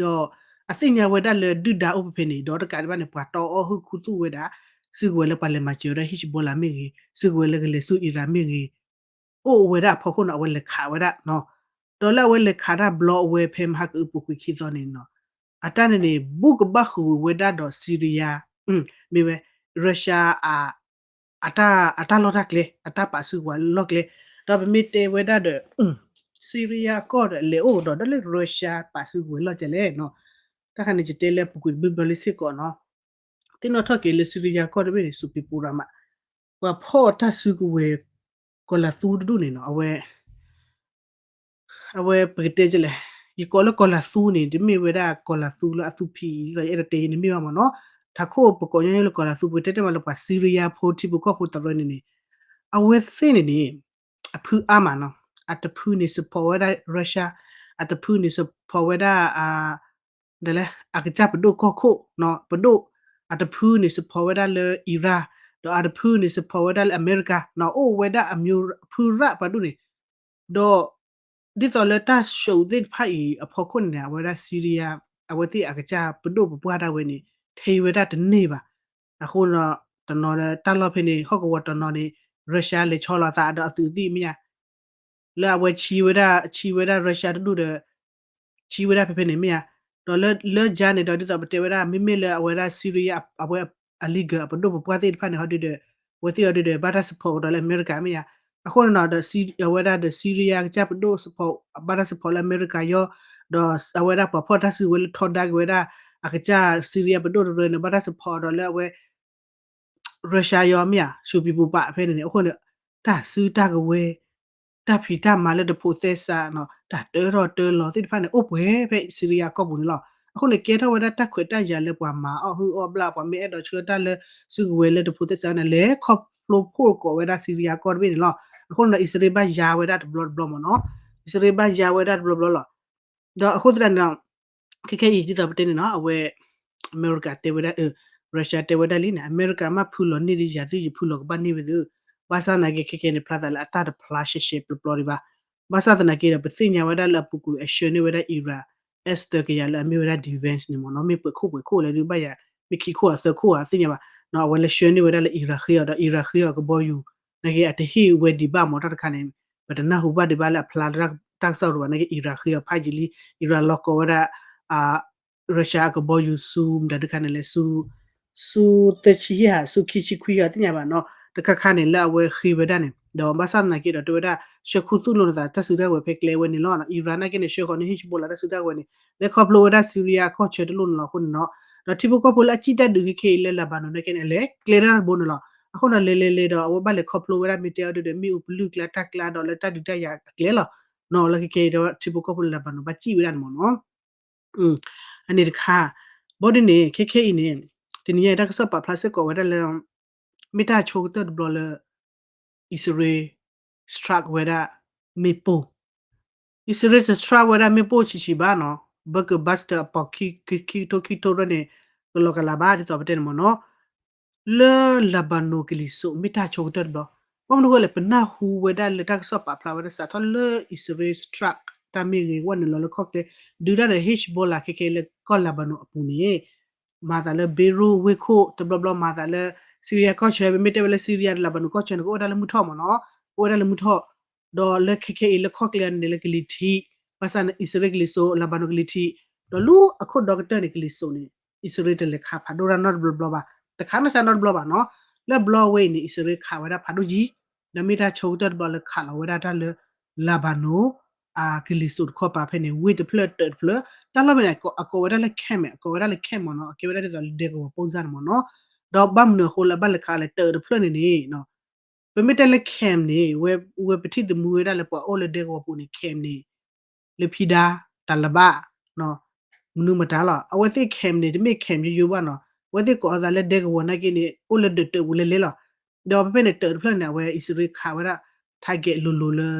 ဒီးအသ့ၣ်ညါဝဲဒၣ်လၢဒုၣ်ဒါအိၣ်ဖဲဖဲန့ၣ် ဒီးတကးဒံးဘၣ်န့ၣ် ပှၤတီအီၣ်ဟုၣ်ခူသူၣ်ဝဲဒၣ် စုကဝဲၤလၢပှၤလဲၤမၤစၢၤဝဲဒၣ် Hezbollah မ့ၢ်ဂ့ၤ, စုကဝဲၤလၢကလဲၤဆူ Iran မ့ၢ်ဂ့ၤ, အိၣ်ဝဲဒၣ်အဖီခိၣ်န့ၣ် အဝဲလဲၤခးဝဲဒၣ်နီၤ. ဒီးလၢအဝဲလဲၤခးတၢ်ဘျီအဝဲဖဲမဟါကအုပူၤကွံာ်ခံသီန့ၣ်နီၤ, အတၢ်န့ၣ်န့ၣ် ဘူးကဘၣ်ဃုာ်ဝဲဒၣ်ဒီး Syria မ့ၢ်ဝဲ Russia အ အတၢ် အတၢ်လီၢ်တၢ်ကျဲ အတၢ်ပာ်စုကဝဲၤလီၢ်ကျဲ, ဒီးပမ့ၢ်တဲဝဲဒၣ်ဒီး Syria ကီၢ်ဒီးလဲၤအိၣ်ဒီး ဒီးလၢ Russia ပာ်စုကဝဲၤလီၢ်ကျဲလဲၣ်နီၤ. တၢ်ခါန့ၣ် ယတဲလၢအပူၤကွံာ်တဘျီဘျီလံစ့ၢ်ကီးနီၤ, သ့ၣ်နီၣ်ထီၣ်က့ၤလၢ Syria ကီၢ်တဘ့ၣ်န့ၣ် စူးပံပူၤရၤမး, ပှၤဖီၣ်တၢ်စုကဝဲၤ ကီၤလၤသူတဒူၣ်န့ၣ်နီၤ, အဝဲ အဝဲပကတဲလဲၣ်, ယကိးလၢကီၤလၤသူန့ၣ် တမ့ၢ်ဝဲဒၣ်ကီၤလၤသူလၢအသူဖံး ဒ်သိးယအဲၣ်ဒိးတဲန့ၣ်မ့ၢ်ဘၣ်မ့ၢ်နီၤ, ထးခိၣ်ပကိးညီညီလၢကီၤလၤသူ ပကတဲတဲမးလၢပှၤ Syria ဖိထံဖိကီၢ်ဖိတရၢန့ၣ်န့ၣ်, အဝဲသ့ၣ်န့ၣ်န့ၣ် အဖုအါမးနီၤ, အတဖုန့ၣ် support ဝဲဒၣ် Russia, အတဖုန့ၣ် support ဝဲဒၣ် ဒ်လဲၣ် အကစၢ်ပဒိၣ်ကီၢ်ခိၣ်နီၤ, ပဒိၣ် အတဖုန့ၣ် support ဝဲဒၣ်လၢ Iran, ဒီးအတဖုန့ၣ် support ဝဲဒၣ်လၢအမဲရကၤနီၤ, အိၣ်ဝဲဒၣ်အမျိုးဖုရၣ်ပှၤဒိၣ်န့ၣ်, ဒီး ဒ်သိးလၢတၢ်ဆူးသ့ၣ်တဖၣ်အံၤအဖီခိၣ်န့ၣ်န့ၣ် အဝဲဒၣ် Syria အဝဲသ့ၣ်အကစၢ်ပဒိၣ်ပပှၢ်ဒၣ်ဝဲန့ၣ် ထဲဝဲဒၣ်တန့ၢ်ဘၣ်. အဃိဒီး တနီၤလၢတၢ်လီၢ်ဖဲန့ၣ် ဟီၣ်ကဝီၤတနီၤန့ၣ် Russia လဲၤဆီလီၤသးဒီးအသုးသ့ၣ်မ့ၢ်ဧါ လၢအဝဲဆံးဝဲဒၣ် ဆံးဝဲဒၣ် Russia တဒူၣ်ဒီး ဆံးဝဲဒၣ်ဖဲဖဲန့ၣ်မ့ၢ်ဧါ. ဒီးလၢ လၢယါန့ၣ်ဒီး ဒ်သိးပတဲဝဲဒၣ် မ့မ့ၢ်လၢအဝဲဒၣ် Syria အဝဲအ leader အပဒိၣ်ပပှၢ်သ့ၣ်တဖၣ်န့ၣ် ဟီဒုဒီး အဝဲသ့ၣ်အီၤဒုဒီး ဘၣ်တၢ် support ကဒီးလၢအမဲရကၤမ့ၢ်ဧါ. အဃိန့ၣ်ဒီး အဝဲဒၣ်ဒီး Syria ကစၢ်ပဒိၣ် support ဘၣ်တၢ် support လၢအမဲရကၤယီၤ, ဒီးအဝဲဒၣ်ပှၤဖီၣ်တၢ်စုကဝဲၤလၢထီဒါက့ၤဝဲဒၣ် အကစၢ် Syria ပဒိၣ်တရၢန့ၣ် ဘၣ်တၢ် support ဒီးလၢအဝဲ Russia ယီၤမ့ၢ်ဧါ စူးပံပူၤပာ်ဖဲန့ၣ်န့ၣ် အဃိန့ၣ် တၢ်စုတၢ်ကဝဲၤ တၢ်ဖံးတၢ်မၤလၢတဖိးသဲစးနီၤ တၢ်တၢထီၣ်တၢလီၤသ့ၣ်တဖၣ်န့ၣ် အိၣ်ပှဲၤဖဲ Syria ကီၢ်ပူၤန့ၣ်လီၤ. အဃိန့ၣ် ကဲထီၣ်ဝဲဒၣ်တၢ်ခွဲးတၢ်ယာ်လၢပှၤမၤအီၣ်ဟုၣ်အီၣ်ဘျၣ် ပှၤမ့ၢ်အဲၣ်ဒိးဆှၢတၢ်လၢစုကဝဲၤလၢတဖိးသဲစးန့ၣ် လဲၤခီဖျိဖှိၣ်ကိးဝဲဒၣ် Syria ကီၢ်တဘ့ၣ်န့ၣ်လီၤ. အဃိန့ၣ်ဒီး အံၣ်စရ့လးဘၣ်ယါဝဲဒၣ်တဘျီတဘျီမ့ၢ်နီၤ အံၣ်စရ့လးဘၣ်ယါဝဲဒၣ်တဘျီတဘျီလီၤ. ဒီးအဃိသတးန့ၣ်ဒီး ခဲခဲအံၤ ဒ်သိးပတဲန့ၣ်နီၤ အဝဲ အမဲရကၤတဲဝဲဒၣ် Russia တဲဝဲဒၣ်လံန့ၣ် အမဲရကၤမ့ၢ်ဖုလီၤန့ၢ်ဒီးယၤသု ယဖုလီၤကဘၣ်န့ၢ်ဝဲသု, ဘၣ်ဆၣ်သနာ်က့ ခဲခဲန့ၣ် ဖျါသးလၢအတၢ်တဖျါရှဲရှဲပျီပျီဒံးဘၣ်. ဘၣ်ဆၣ်သနာ်က့ဒီး ပသ့ၣ်ညါဝဲဒၣ်လၢအပူၤကွံာ်အဆှၢန့ၢ်ဝဲဒၣ် Iran S သၢကယၤလၢအမ့ၢ်ဝဲဒၣ် defense န့ၣ်မ့ၢ်နီၤ မ့ၢ်ပှဲၤခိၣ်ပှဲၤခိၣ်လဲၣ်ဒုးဘၣ်ယၤ မ့ၢ်ခံခိၣ်ဧါသၢခိၣ်ဧါသ့ၣ်ညါဘၣ်နီၤ အဝဲလၢဆှၢန့ၢ်ဝဲဒၣ်လၢ Iran ဃ့အီၤဒီး Iran ဃ့အီၤကဘီယူၤ နာ်က့အတဟ့ၣ်ဝဲဒံးဘၣ်မ့ၢ်တၢ်တခါန့ၣ် ပတနၢ်ဟူဘၣ်ဒံးဘၣ်လၢအဖျါတၢ်ကစီၣ်တအိၣ်ဘၣ် နာ်က့ Iran ဃ့အီၤဖးယံာ်လံ Iran လီၤကီဝဲဒၣ် Russia အကဘီယူၤဆူမတၤတခါန့ၣ်လဲၣ် ဆူ ဆူသၢဆံဟံၣ်ဧါ ဆူခံဆံခွံဧါသ့ၣ်ညါဘၣ်နီၤ တခါခါန့ၣ်လၢအဝဲဃ့ဝဲဒၣ်န့ၣ် ဒီးဘၣ်ဆၣ်သနာ်က့ဒီးတဲဝဲဒၣ် ဆှၢခူသူၣ်လိာ်နသးတၢ်စုတၢ်ကဝဲၤဖဲကျဲဝဲန့ၣ်လီၤ Iran နာ်က့န့ၣ် ဆှၢဃီၤန့ၢ် Hezbollah တၢ်စုတၢ်ကဝဲၤန့ၣ် လဲၤခီဖျိဝဲဒၣ် Syria ကီၢ်ဆၢတလိၣ်န့ၣ်လီၤအဃိန့ၣ်နီၤ ဒီးထံဖိကီၢ်ဖိလၢအစံၣ်တၢ်ဒုးခဲခဲအံၤလၢ Lebanon နာ်က့န့ၣ် အလဲၤကျဲတၢ်တဘိန့ၣ်လီၤ အဃိန့ၣ်လဲၤလဲၤလဲၤဒီး အဝဲဘၣ်လဲၤခီဖျိဝဲဒၣ်မ့ၢ်တဲအီၤဒုဒီး မ့ၣ်အူပလုၢ်ကျါတၢ်ကျါဒီးလၢတၢ်ဒုးတၢ်ယၤအကျဲလီၤ နီၤ လၢခဲခဲအံၤဒီး ထံဖိကီၢ်ဖိလၢ Lebanon ဘၣ်စံၣ်ဝဲဒၣ်န့ၣ်မ့ၢ်နီၤ အန့ၣ်တခါ ဘီဒ်န့ၣ် ခဲခဲအံၤန့ၣ် တနံၤညါအံၤတၢ်ကစီၣ်ပာ်ဖျါစ့ၢ်ကီးဝဲဒၣ်လၢ မ့ၢ်တၢ်ဆိကတၢၢ်တဘျီလၢ အံၣ်စရ့လး strike ဝဲဒၣ် မ့ၣ်ပိၢ် အံၣ်စရ့လးတ strike ဝဲဒၣ်မ့ၣ်ပိၢ်ဆံးဆံးဘၣ်နီၤ, ဘၢကၢၢ် buster အပီၢ်ခံကထိခံကထိတဖျၢၣ်န့ၣ် ကလီၤကလးဘၣ်ဒ်သိးပတဲန့ၣ်မ့ၢ်နီၤ. လၢလၤဘၤနိၣ်ကလံၤစိးမ့ၢ်တၢ်ဆိကတၢၢ်တဘျီ, ဘၣ်မနုၤအဃိလဲၣ် ပနၢ်ဟူဝဲဒၣ်လၢတၢ်ကစီၣ်ပာ်ဖျါဝဲဒၣ်စးထီၣ်လၢအံၣ်စရ့လး strike တၢ်မ့ၢ်ဂ့ၤ ဝဲနုာ်လီၤလၢခီၣ်ချၢ ဒုးတၢ်ဒီး Hezbollah ခဲခဲအံၤလၢကီၢ်လၤဘၤနိၣ်အပူၤန့ၣ် မၤသးလၢ Beirut ဝ့ၢ်ခိၣ်တဘျီဘျီ မၤသးလၢ Syria ကီၢ်ဆၢ ပမ့ၢ်တဲဝဲလၢ Syria ဒီးလၤဘၤနိၣ်ကီၢ်ဆၢန့ၣ် ကအိၣ်ဝဲဒၣ်လၢမုၢ်ထီၣ်မ့ၢ်နီၤ, ကအိၣ်ဝဲဒၣ်လၢမုၢ်ထီၣ်, ဒီးလၢခဲခဲအံၤလၢခီၣ်ချၢန့ၣ် လၢကလံၤထံး, ဘၣ်ဆၣ်န့ၣ် အံၣ်စရ့လးကလံၤစိး လၤဘၤနိၣ်ကလံၤထံး, ဒီးလၢအခိၣ်ဒီကတၢၢ်န့ၣ် ကလံၤစိးန့ၣ် အံၣ်စရ့လးတလဲၤခးဖးဒိၣ်တၢ်နီတဘျီဘျီဘၣ်, တခးနီၢ်ဆါနီတဘျီဘၣ်နီၤ. လၢဘျီဝဲအံၤန့ၣ် အံၣ်စရ့လးခးဝဲဒၣ်ဖးဒိၣ်ကံ, ဒီးမ့ၢ်တၢ်ဆိကတၢၢ်တဘျီလၢခးလီၤဝဲဒၣ်တၢ်လၢ လၤဘၤနိၣ် အကလံၤစိးတခီပၤဖဲန့ၣ် ဝ့ၢ်တဖျၢၣ်တၢးတဖျၢၣ်, တၢ်လီၢ်ဖဲန့ၣ် အကိးဝဲဒၣ်လၢ camp မ့ၢ် အကိးဝဲဒၣ်လၢ camp မ့ၢ်နီၤ, အကဲဝဲဒၣ်ဒ်သိးလၢဒဲကဝီၤပိၢ်စၢ်န့ၣ်မ့ၢ်နီၤ. ဒီးဘၣ်မနုၤအဃိလၢအဘၣ်လဲၤခးလဲၣ်တၢးတဖျၢၣ်န့ၣ်န့ၣ် ပမ့ၢ်တဲလၢ camp န့ၣ် ဝဲပထံၣ်သမူဝဲဒၣ်လၢပှၤအိၣ်လၢဒဲကဝီၤပူၤန့ၣ် camp န့ၣ် လၢဖံဒါ တၢ်လၢၤဘၣ် မနုၤမတၤလီၤ. အဝဲသ့ၣ် camp န့ၣ် တမ့ၢ် camp ယိယိဘၣ်နီၤ, အဝဲသ့ၣ်ကိးအသးလၢဒဲကဝီၤနာ်က့န့ၣ် အိၣ်လၢဒၢးတၢးပူၤလဲၤလဲၤလီၤ. ဒီးဖဲဖဲန့ၣ် တၢးတဖျၢၣ်န့ၣ် အဝဲအံၣ်စရ့လးခးဝဲဒၣ် target လိၤလိၤလၢ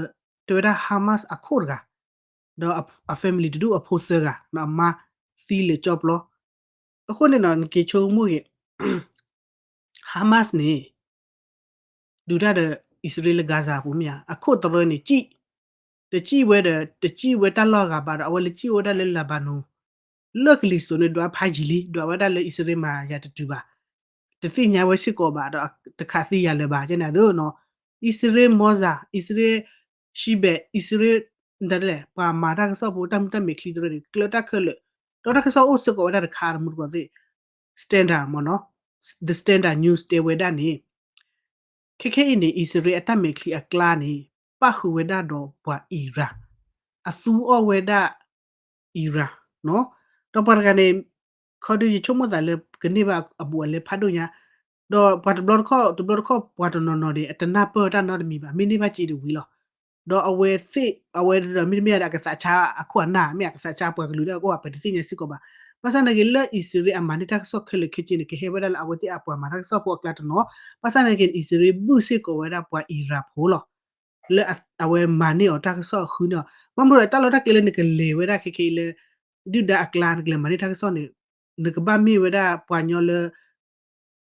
တဲဝဲဒၣ် Hamas အခိၣ်တဂၤ ဒီးအ family တဒူၣ်အဖိသၢဂၤ အမါသံလၢာ်ကၠီပျီ. အဃိန့ၣ်နီၤ နက့ၤဆိကမိၣ်ဂ့ၤ Hamas န့ၣ် ဒုးတၢ်ဒီးအံၣ်စရ့လးလၢ Gaza အပူၤမ့ၢ်ဧါ, အခိၣ်တရၢန့ၣ် ကံၣ်, တကံၣ်ဝဲဒီး တကံၣ်ဝဲတၢ်လီၢ်အဂၤဘၣ်ဒီး အဝဲလဲၤကံၣ်ဝဲဒၣ်လၢလၤဘၤနိၣ် လၢကလံၤစိးန့ၣ် ဒွးဖးယံာ်လံ, ဒွးဝဲဒၣ်လၢအံၣ်စရ့လးမၤယၤတတုၤဘၣ်, တသ့ၣ်ညါဝဲစ့ၢ်ကီးဘၣ်ဒီး တခးသံယၤလၢၤဘၣ် ကန့ၣ်အသိးနီၤ. အံၣ်စရ့လး Mossad, အံၣ်စရ့လး Shin Bet, အံၣ်စရ့လး ဒ်လဲၣ် ပှၤမၤတၢ်ကစီၣ်ဖိ တၢ်မုၢ်တၢ်မဲာ်ချံတရၢန့ၣ် ကျၢၤတၢ်ခဲလၢာ်, ဒီးတၢ်ကစီၣ်အိၣ်စ့ၢ်ကီးဝဲဒၣ်တခါတမူတကိးသ့ၣ် Standard မ့ၢ်နီၤ, The Standard News တဲဝဲဒၣ်န့ၣ် ခဲခဲအံၤန့ၣ် အံၣ်စရ့လးအတၢ်မဲာ်ချံအကျါန့ၣ် ပၣ်ဃုာ်ဝဲဒၣ်ဒီးပှၤ Iran, အသူအီၣ်ဝဲဒၣ် Iran နီၤ. ဒီးပှၤတဂၤန့ၣ် ခီဒုးယဆိကမိၣ်သးလၢကန့ၢ်ဘၣ်အဘူးအလဲဖးဒိၣ်ညါ, ဒီးပှၤတဘျီတခီၣ် တဘျီတခီၣ် ပှၤတနီၤနီၤန့ၣ် အတနၢ်ပၢၢ်တၢ်နီတမံၤဘၣ်, မ့ၢ်န့ၢ်ဘၣ်စ့တဝံၤလီၤ. ဒီးအဝဲသ့ၣ် အဝဲဒီးမ့တမ့ၢ်ဒီးအကသးဆါအခိၣ်အနၢ် မ့ၢ်အကသးဆါပှၤကလုာ်လၢအအိၣ်အပှဲၤတသ့ၣ်ညါစ့ၢ်ကီးဘၣ်. ဘၣ်ဆၣ်နာ်က့လၢအံၣ်စရ့လးအမၤန့ၢ်တၢ်ကစီၣ်ခဲလၢာ်ခဲဆ့န့ၣ် ကဟဲဝဲဒၣ်လၢအဝဲသ့ၣ်အပှၤမၤတၢ်ကစီၣ်ဖိအကျါတနီၤ, ဘၣ်ဆၣ်နာ်က့န့ၣ် အံၣ်စရ့လးဘုၣ်စ့ၢ်ကီးဝဲဒၣ်ပှၤ Iran ဖိလီၤ. လၢအဝဲမၤန့ၢ်အီၤတၢ်ကစီၣ်အဃုန့ၣ်လီၤ. ဘၣ်မနုၤဒီးတၢ်လီၢ်တၢ်ကျဲလၢနကလဲၤဝဲဒၣ်ခဲခဲအံၤလၢ ဒုၣ်ဒါအကျါ နကလဲၤမၤန့ၢ်တၢ်ကစီၣ်န့ၣ် နကဘၣ်မ့ၢ်ဝဲဒၣ်ပှၤညီလၢ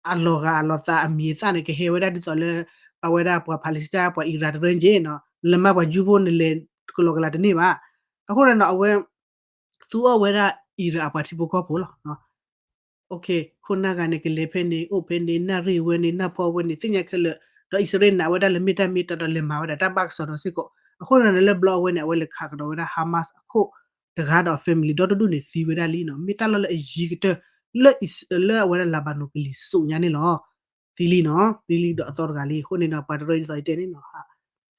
အလီၤဂာ်အလီၤသးအမံၤအသၣ်န့ၣ် ကဟဲဝဲဒၣ်ဒ်သိးလၢ အဝဲဒၣ်ပှၤ Palestine ပှၤ Iran တရၢက့နီၤ, နလဲၤမၤပှၤယူဖိ နလဲၤကလီကလးတန့ၢ်ဘၣ်. အဃိဒီးနီၤ အဝဲ သူအီၣ်ဝဲဒၣ် Iran အပှၤထံဖိကီၢ်ဖိလီၤ. ခိၣ်နၢ်ဂၤန့ၣ် ကလဲၤဖဲန့ၣ် အိၣ်ဖဲန့ၣ် နၢ်ရံၣ်ဝဲန့ၣ် နၢ်ဖီဝဲန့ၣ် သ့ၣ်ညါခဲလၢာ်, ဒီးအံၣ်စရ့လးနာ်ဝဲဒၣ်လၢမ့ၢ်တၢ်မ့ၢ်တၢ်တီဒီး လဲၤမၤဝဲဒၣ်တၢ်ဘၣ်ကစီၣ်ဒီးစ့ၢ်ကီး. အဃိဒီးလၢဘျီအဝဲန့ၣ် အဝဲလဲၤခးကဒီးဝဲဒၣ် Hamas အခိၣ်တဂၤဒီး family ဒီတဒူၣ်န့ၣ် သံဝဲဒၣ်လံနီၤ. မ့ၢ်တၢ်လီၢ်လၢအယံၤကတၢၢ် လၢအဝဲဒၣ်လၤဘၤနိၣ်ကလံၤစိးညါန့ၣ်လီၤ. သံလံနီၤ, သံလံဒီးအသီတဂၤလံ. အဃိန့ၣ်ဒီး ပှၤတရၢဒ်သိးယတဲန့ၣ်နီၤ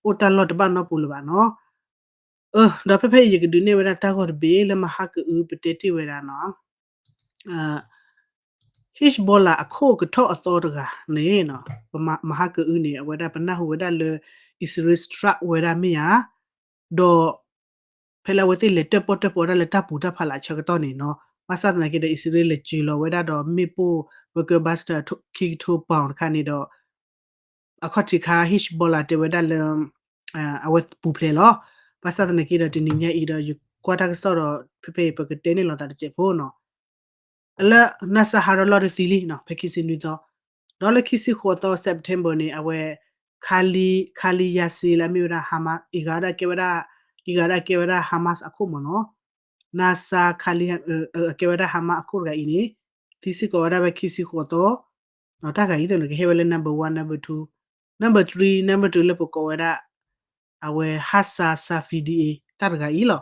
အိၣ်တၢ်လီၢ်တဘၣ်နီတပူၤလၢၤဘၣ်နီၤ. ဒီးဖဲဖဲအံၤ ယကဒုးနဲၣ်ဝဲဒၣ်တၢ်ဂီၢ်တဘ့ၣ်လၢမဟါကအုပတဲတ့ၢ်ဝဲဒၣ်နီၤ. Hezbollah အခိၣ်ကထီၣ်အသီတဂၤန့ၣ် ပမဟါကအုန့ၣ် အဝဲဒၣ်ပနၢ်ဟူဝဲဒၣ်လၢ အံၣ်စရ့လး strike ဝဲဒၣ်မ့ၢ်ဧါ, ဒီး ဖဲလၢအဝဲသ့ၣ်လဲၤတၢၣ်ပီၣ်တၢၣ်ပီဝဲဒၣ်လၢတၢ်ပူၤတၢ်ဖးလၢအဆၢကတီၢ်န့ၣ်နီၤ, ဘၣ်ဆၣ်သနာ်က့ဒီး အံၣ်စရ့လးလဲၤစၢၤလီၤဝဲဒၣ်ဒီးမ့ၣ်ပိၢ် ဘၢကၢၢ် buster ခံကထိပီၣ်တခါန့ၣ်ဒီး အခီၣ်ထံးခါ Hezbollah တဲဝဲဒၣ်လၢ အဝဲပူၤဖျဲးလီၤ. ဘၣ်ဆၣ်သနာ်က့ဒီး တနံၤညါအံၤဒီး ယကွၢ်တၢ်ကစီၣ်ဒီး ဖဲဖဲအံၤ ပကတဲန့ၢ်လိာ်သးတစဲးဖိနီၤ. လၢ Nasser ဟးထီၣ်လီၢ်တသံလံနီၤ ဖဲခံဆံနွံသီ, ဒီးလၢခံဆံဃိးသီ September န့ၣ် အဝဲ Khalil Yassin လၢအမ့ၢ်ဝဲဒၣ် Hamas အံၤဂၤဒၣ်ကဲဝဲဒၣ် အံၤဂၤဒၣ်ကဲဝဲဒၣ် Hamas အခိၣ်မ့ၢ်နီၤ, Nasser Khalil အကဲဝဲဒၣ် Hamas အခိၣ်တဂၤအံၤန့ၣ် သံစ့ၢ်ကီးဝဲဒၣ်ဖဲခံဆံဃိးသီ, တၢ်ဂၤအံၤသိးန့ၣ် ကဟဲဝဲလၢ number one, number two, number three, number two လၢပကိးဝဲဒၣ် အဝဲ Hassan Safavi တၢ်တဂၤအံၤလီၤ.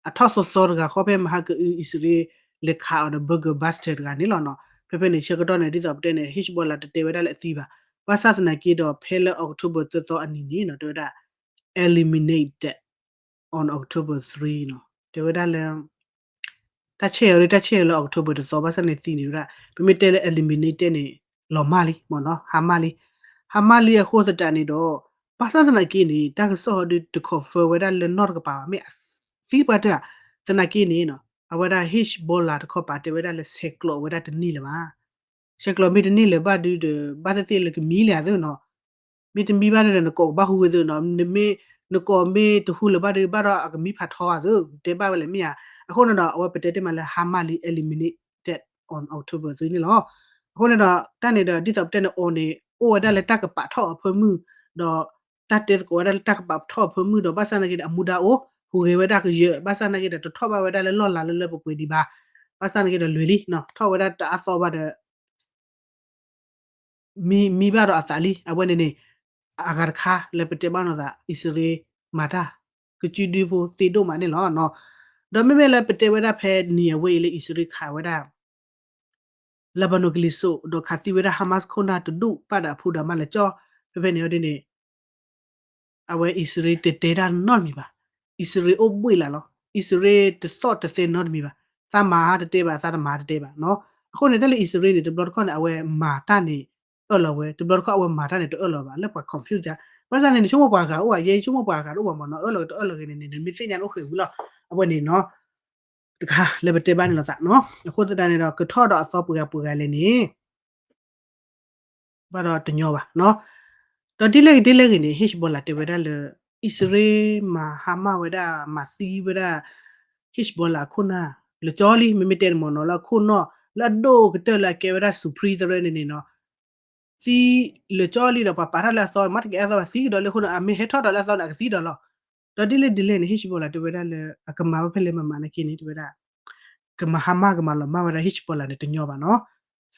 အထီၣ်သီသီတဂၤဃီဖဲမဟါကအု အံၣ်စရ့လးလဲၤခးအီၤဒီး ဘၢကၢၢ် buster တဂၤန့ၣ်လီၤနီၤ. ဖဲဖဲန့ၣ်ဆၢကတီၢ်န့ၣ် ဒ်သိးပတဲန့ၣ် Hezbollah တတဲဝဲဒၣ်လၢအသံဘၣ်. ဘၣ်ဆၣ်သနာ်က့ဒီး ဖဲလၢ October သၢသီအနံၤန့ၣ်နီၤ တဲဝဲဒၣ် eliminated on October three နီၤ တဲဝဲဒၣ်လၢ တၢ်ဆဲးအီၤလၢ တၢ်ဆဲးအီၤလၢ October တသီ ဘၣ်ဆၣ်န့ၣ်သံန့ၣ်ဝဲဒၣ် ပမ့ၢ်တဲလၢ eliminated န့ၣ် လီၤမၢ်လံမ့ၢ်နီၤ ဟးမၢ်လံ, ဟးမၢ်လံအဃိသတးန့ၣ်ဒီး ဘၣ်ဆၣ်သနာ်က့န့ၣ် တၢ်ကစီၣ်ဟီဒုးတ confirm ဝဲဒၣ်လၢနီတကပၤဘၣ် မ့ၢ်အသံပှၤတၢၢ်ဧါ, သနာ်က့န့ၣ်နီၤ အဝဲဒၣ် Hezbollah တခီပၤတဲဝဲဒၣ်လၢ ဆဲးကျိးဝဲဒၣ်တန့ၢ်လၢၤဘၣ်. ဆဲးကျိးမ့ၢ်တန့ၢ်လၢၤဘၣ်ဒုးဒီး ဘၣ်သ့ၣ်သ့ၣ်လၢကမံလၢၤဧါသ့နီၤ, မ့ၢ်တမံဘၣ်ဒီး နကိးကဘၣ်ဟူဝဲသ့နီၤ, နမ့ၢ် နကိးမ့ၢ်တဟူလၢၤဘၣ်ဒီး ဘၣ်ဒီးအကမံဖးထီအသိး တဲဘၣ်ဝဲလဲၣ်မ့ၢ်ဧါ. အဃိန့ၣ်ဒီး အဝဲပတဲတ့ၢ်မးလၢ Hamas လံ eliminate on October three န့ၣ်လီၤ. အဃိန့ၣ်ဒီး တၢ်န့ၣ်ဒီး ဒ်သိးပတဲန့ၣ်အီၤန့ၣ် အိၣ်ဝဲဒၣ်လၢတၢ်ကပာ်ထီၣ်အဖၢမုၢ် ဒီး တၢ်တဲသကိးဝဲဒၣ်လၢတၢ်ကပာ်ထီၣ်အဖၢမုၢ်ဒီး ဘၣ်ဆၣ်သနာ်က့ဒီး အမူဒါအိၣ် ဟူးဂဲၤဝဲဒၣ်ကယၢၤ ဘၣ်ဆၣ်သနာ်က့ဒီး တထီၣ်ဘၣ်ဝဲဒၣ်လၢလီၢ်လၤလၢလၢပှဲၤပှဲၤဒံးဘၣ်. ဘၣ်ဆၣ်သနာ်က့ဒီး လွဲၤလံ ထီၣ်ဝဲဒၣ်တအါသီဘၣ်ဒီး မံ မံဘၣ်ဒီးအသးလံ. အဝဲန့ၣ်န့ၣ် အဂၤတခါလၢပတဲဘၣ်နီၢ်သး အံၣ်စရ့လးမၤတၢ် ကစုဒုဖိသ့ဒိၣ်မးန့ၣ်လီၤ. ဒီးမ့မ့ၢ်လၢပတဲဝဲဒၣ်ဖဲနံၤအဝဲအံၤလၢအံၣ်စရ့လးခးဝဲဒၣ် Lebanon ကလံၤစိး ဒီးခးသံဝဲဒၣ် Hamas ခိၣ်နၢ်တဒူၣ်ပာ်ဒီးအဖူဒီးမးလၢကၠီ ဖဲဖဲန့ၣ်အီၤဒ်န့ၣ် အဝဲအံၣ်စရ့လးတတဲတၢ်နီတမံၤဘၣ်. အံၣ်စရ့လးအိၣ်ဘှ့ၣ်လၢ်လီၤ. အံၣ်စရ့လးတသီၣ်တသဲနီတမံၤဘၣ်. သးမၤတတဲဘၣ် သးတမၤတတဲဘၣ်နီၤ. အဃိန့ၣ် တၢ်လၢအံၣ်စရ့လးန့ၣ် တဘျီတခီၣ်န့ၣ် အဝဲမၤတၢ်န့ၣ် အၢၣ်လီၤဝဲ, တဘျီတခီၣ်အဝဲမၤတၢ်န့ၣ် တအၢၣ်လီၤဘၣ် လၢပှၤ confuse ဘၣ်ဆၣ်န့ၣ် နဆိကမိၣ်ပှၤဂၤအိၣ်ဧါ, ယဲယဆိကမိၣ်ပှၤဂၤအိၣ်ဧါ, ယဲယဆိကမိၣ်ပှၤဂၤတအိၣ်ဘၣ်မ့ၢ်နီၤ, အၢၣ်လီၤတအၢၣ်လီၤဂ့ၤန့ၣ်န့ၣ် နမ့ၢ်သ့ၣ်ညါန့ၣ်အိၣ်ဃဲၤဝံၤလီၤ. အဝဲန့ၣ်နီၤ တခါလၢပတဲဘၣ်န့ၣ်လီၤသးနီၤ. အဃိသတးန့ၣ်ဒီး ကထီၣ်ဒီးအသီပှဲၤဂၤပှဲၤဂၤလဲၣ်န့ၣ် ဘၣ်ဒီးတညီဘၣ်နီၤ. ဒီးဒ်လဲၣ်ဂ့ၤဒ်လဲၣ်ဂ့ၤန့ၣ် Hezbollah တဲဝဲဒၣ်လၢ အံၣ်စရ့လးမၤဟါမၢ်ဝဲဒၣ် မၤသံဝဲဒၣ် Hezbollah အခိၣ်နၢ် လၢကၠီလံ မ့မ့ၢ်တဲန့ၣ်မ့ၢ်နီၤ လၢအခိၣ်နီၢ် လၢအဒိၣ်ကတၢၢ်လၢအကဲဝဲဒၣ် Supreme တရၢန့ၣ်န့ၣ်နီၤ သံလၢကၠီလံဒီး ပှၤပာ်ထီၣ်လၢအသီ မ့ၢ်တကဲအသီဘၣ် သံကဒီးလၢအခိၣ်နၢ် အမ့ၢ်ဟဲထီၣ်ဒီးလၢအသီန့ၣ် အကသံဒီးလီၤ. ဒီးဒ်လဲၣ်ဒ်လဲၣ်န့ၣ် Hezbollah တဲဝဲဒၣ်လၢ အကမၤဝဲဖဲလဲၣ်မၤမၤနာ်က့န့ၣ် တဲဝဲဒၣ် ကမၤဟါမၢ်ကမၤလီၤမၢ်ဝဲဒၣ် Hezbollah န့ၣ် တညီဘၣ်နီၤ.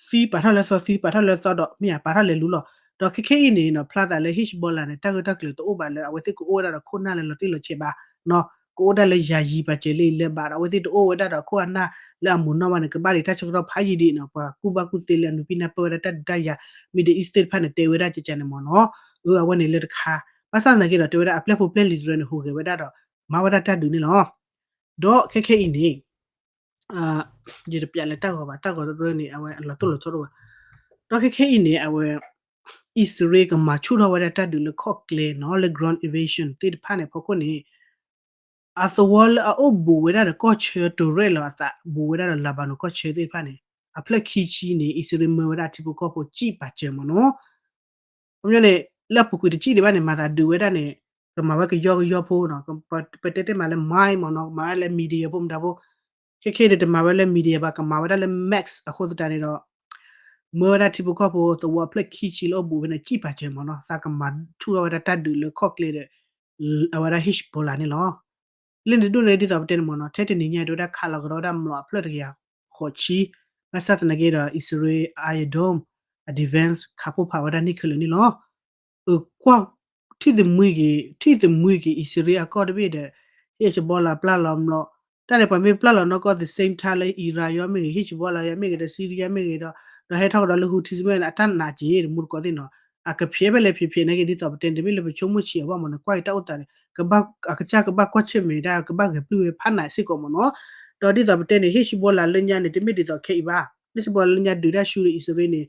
သံပာ်ထီၣ်လၢအသီသံပာ်ထီၣ်လၢအသီဒီး မ့ၢ်ဧါ ပာ်ထီၣ်လဲၤလူလီၤ. ဒီးခဲခဲအံၤန့ၣ်နီၤ ဖျါသးလၢ Hezbollah န့ၣ် တၢ်ဂ့ၢ်တၢ်ကျိၤတအိၣ်ဘၣ်လၢ အဝဲသ့ၣ်ကအိၣ်ဝဲဒၣ်ဒီးခိၣ်နၢ်လၢလီၤတံၢ်လီၤဆဲးဘၣ်နီၤ, ကအိၣ်ဒၣ်လၢယၤယံၤပာ်စၢၤလၢအံၤလၢၤဘၣ်ဒီး အဝဲသ့ၣ်တအိၣ်ဝဲဒၣ်ဒီးခိၣ်အနၢ်လၢအမိၢ်နီၢ်ဘၣ်န့ၣ် ကဘၣ်ဒံးတၢ်ဆၢကတီၢ်ဖးယံာ်ဒံးနီၤ, ပှၤကူၣ်ဘၣ်ကူၣ်သ့လၢအနုာ်ပံနၢ်ပၢၢ်ဝဲဒၣ်တၢ်ဒုးတၢ်ယၤ Middle East သ့ၣ်တဖၣ်န့ၣ် တဲဝဲဒၣ်ကကန့ၣ်မ့ၢ်နီၤ. အဝဲန့ၣ်လၢတခါ ဘၣ်ဆၣ်သနာ်က့ဒီး တဲဝဲဒၣ် အပျဲၢ်ဖိပျဲၢ်လံၤတရၢန့ၣ် ဟူးဂဲၤဝဲဒၣ်ဒီး မၤဝဲဒၣ်တၢ်ဒုးန့ၣ်လီၤ. ဒီးခဲခဲအံၤန့ၣ် ယတပျးလၢတၢ်ဂီၤဘၣ် တၢ်ဂီၤတရၢန့ၣ် အဝဲအလီၤတိၢ်လီၤဆီတအိၣ်ဘၣ်. ဒီးခဲခဲအံၤန့ၣ် အဝဲ အံၣ်စရ့လးကမၤဆူၣ်ထီၣ်ဝဲဒၣ်တၢ်ဒုးလၢခီၣ်ကျဲနီၤ လၢ ground invasion သ့ၣ်တဖၣ်န့ၣ် ဖီခိၣ်န့ၣ် အသဝီလၢအအိၣ်ဘူးဝဲဒၣ်ဒီးကီၢ်ဆၢတရဲၣ်လီၤအသး ဘူးဝဲဒၣ်ဒီး Lebanon ကီၢ်ဆၢသ့ၣ်တဖၣ်န့ၣ် အဖျၢၣ်ခံဆံန့ၣ် အံၣ်စရ့လးမၢဝဲဒၣ်ထံဖိကီၢ်ဖိစံၣ်ပာ်စၢၤမ့ၢ်နီၤ. ခီပညီန့ၣ် လၢအပူၤကွံာ်တစံၣ်ဒံးဘၣ်န့ၣ် မၤသးဒုးဝဲဒၣ်န့ၣ် ကမၤဝဲကယီကယီဖိနီၤ, ပတဲတ့ၢ်မးလၢ mine မ့ၢ်နီၤ, ကမၤဝဲလၢ media ဖိမတၤဖိ, ခဲခဲအံၤန့ၣ် တမၤဝဲလၢ media ဘၣ် ကမၤဝဲဒၣ်လၢ max အဃိသတးန့ၣ်ဒီး မၢဝဲဒၣ်ထံဖိကီၢ်ဖိသဝီအဖျၢၣ်ခံဆံလၢအအိၣ်ဘူးဖဲန့ၣ် စံၣ်ပာ်စၢၤမ့ၢ်နီၤ, သးကမၤဆူၣ်ထီၣ်ဝဲဒၣ်တၢ်ဒုးလၢခီၣ်ကျဲဒီး အဝဲဒၣ် Hezbollah န့ၣ်လီၤ. လၢန့ၣ်တဒူၣ်န့ၣ် ဒ်သိးပတဲန့ၣ်မ့ၢ်နီၤ, ထဲတနံၤညါ တဲဝဲဒၣ်ခးလီၤကဒီးဝဲဒၣ်မျိာ်အဖျၢၣ်တကယၤဃိးဆံ, ဘၣ်ဆၣ်သနာ်က့ဒီး အံၣ်စရ့လး Iron Dome အ defense ခးဖှိၣ်ဖးဝဲဒၣ်န့ၢ်ခဲလၢာ်န့ၣ်လီၤ. ကွၢ် ထံၣ်သမံက့ၤ ထံၣ်သမံက့ၤ အံၣ်စရ့လးအကီၢ်တဘ့ၣ်ဒီး Hezbollah ပျၢ်လီၤမျိာ်, တၢ်န့ၣ်ပှၤမ့ၢ်ပျၢ်လီၤနီၢ်ကီၢ် the same time လၢ Iran ယီမ့ၢ်ဂ့ၤ Hezbollah ယီမ့ၢ်ဂ့ၤဒီး Syria မ့ၢ်ဂ့ၤဒီး ဒီးဟဲထီၣ်ကဒီးလၢ Houthis မ့ၢ်ဂ့ၤန့ၣ် အတၢ်နာ်က့ၤတမူတကိးသ့ၣ်နီၤ, အကဖျဲးဖဲလဲၣ်ဖျဲးဖျဲးနာ်က့ ဒ်သိးပတဲန့ၣ် တမ့ၢ်လၢပဆိကမိၣ်ဆံးအဘၣ်မ့ၢ်နီၤ, ကွၢ်က့ၤတၢ်အိၣ်သးန့ၣ် ကဘၣ် အကစၢ်ကဘၣ်ကွၢ်ဆၢၣ်မဲာ်ဒၣ် ကဘၣ်ဂဲၤပျုၢ်ဝဲဖးနးစ့ၢ်ကီးမ့ၢ်နီၤ. ဒီးဒ်သိးပတဲန့ၣ် Hezbollah လၢညါန့ၣ် တမ့ၢ်ဒ်သိးခဲအံၤဘၣ်, Hezbollah လၢညါဒုးတၢ်ဆူဒီးအံၣ်စရ့လးန့ၣ်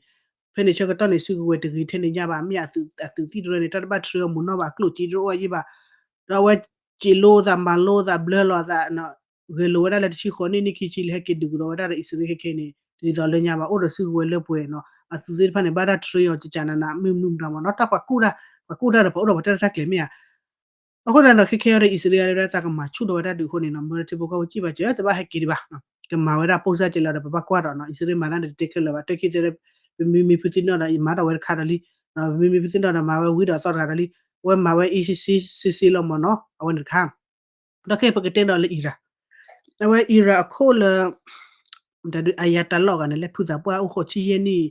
ဖဲန့ၣ်ဆၢကတီၢ်န့ၣ် စုကဝဲၤတဂ့ၤထဲန့ၣ်ညါဘၣ်, မ့ၢ်အသုးသံၣ်တရၢန့ၣ် တၢ်တဘၣ်ထြၢအမိၢ်နီၢ်ဘၣ်, အကျိၣ်စ့တအိၣ်အယံၣ်ဘၣ်, ဒီးအဝဲစံးလိသးမၤလိသးဘျၢလီၤသး ဂဲၤလိာ်ဝဲဒၣ်လၢတဆံဃိးနံၣ် နံၣ်ခံဆံလၢဟဲက့ၤဒုးကဒီးဝဲဒၣ်ဒီးအံၣ်စရ့လးခဲခဲန့ၣ် ဒ်သိးလၢညါဘၣ် အိၣ်ဒီးစုကဝဲၤလၢပှဲၤနီၤ, အသုးသ့ၣ်တဖၣ်န့ၣ် ဘၣ်တၢ်ထြၢအီၤကကနးနး မုၢ်မနုၤမတၤမ့ၢ်နီၤ, တၢ်ပှၤကူၣ်တၢ် ပှၤကူၣ်တၢ်ဒီးပှၤအိၣ်ဒီးပှၤတၢ်ရဲၣ်တၢ်ကျဲၤမ့ၢ်ဧါ. အဃိသတးဒီး ခဲခဲအံၤဒီး အံၣ်စရ့လးလၢသးကမၤဆူၣ်ထီၣ်ဝဲဒၣ်ဒုးအဃိန့ၣ်နီၤ, မၢထံဖိကီၢ်ဖိစံၣ်ပာ်စၢၤ တဘၣ်ဟဲက့ၤဒံးဘၣ်, ကမၤဝဲဒၣ်ပိၢ်စၢ်ကဲလီၤဒီး ပဘၣ်ကွၢ်ဒီးနီၤ, အံၣ်စရ့လးမၤတၢ်န့ၣ် တတဲခဲလၢာ်ဘၣ်, တၢ်ခံသ့လၢ ပမ့မ့ၢ်ဖုသံၣ်နီၣ်ဒီး ယမၤထီၣ်ဝဲတခါဒီးလံ, ပမ့မ့ၢ်ဖုသံၣ်နီၣ်ဒီး မၤဝဲဝံၤဒီးအသီတဂၤဒီးလံ, အဝဲမၤဝဲအံၤစ့စ့စ့စ့လီၤမ့ၢ်နီၤ, အဝဲန့ၣ်တခါ ဒီးခဲအံၤပကတဲဒီးလၢ Iran, အဝဲ Iran အခိၣ်လၢ တၢ်ဒုး Ayatollah ဂၤန့ၣ် လၢဖုသးပှၢ်အိၣ်ဃိးဆံယဲၢ်နံၣ်,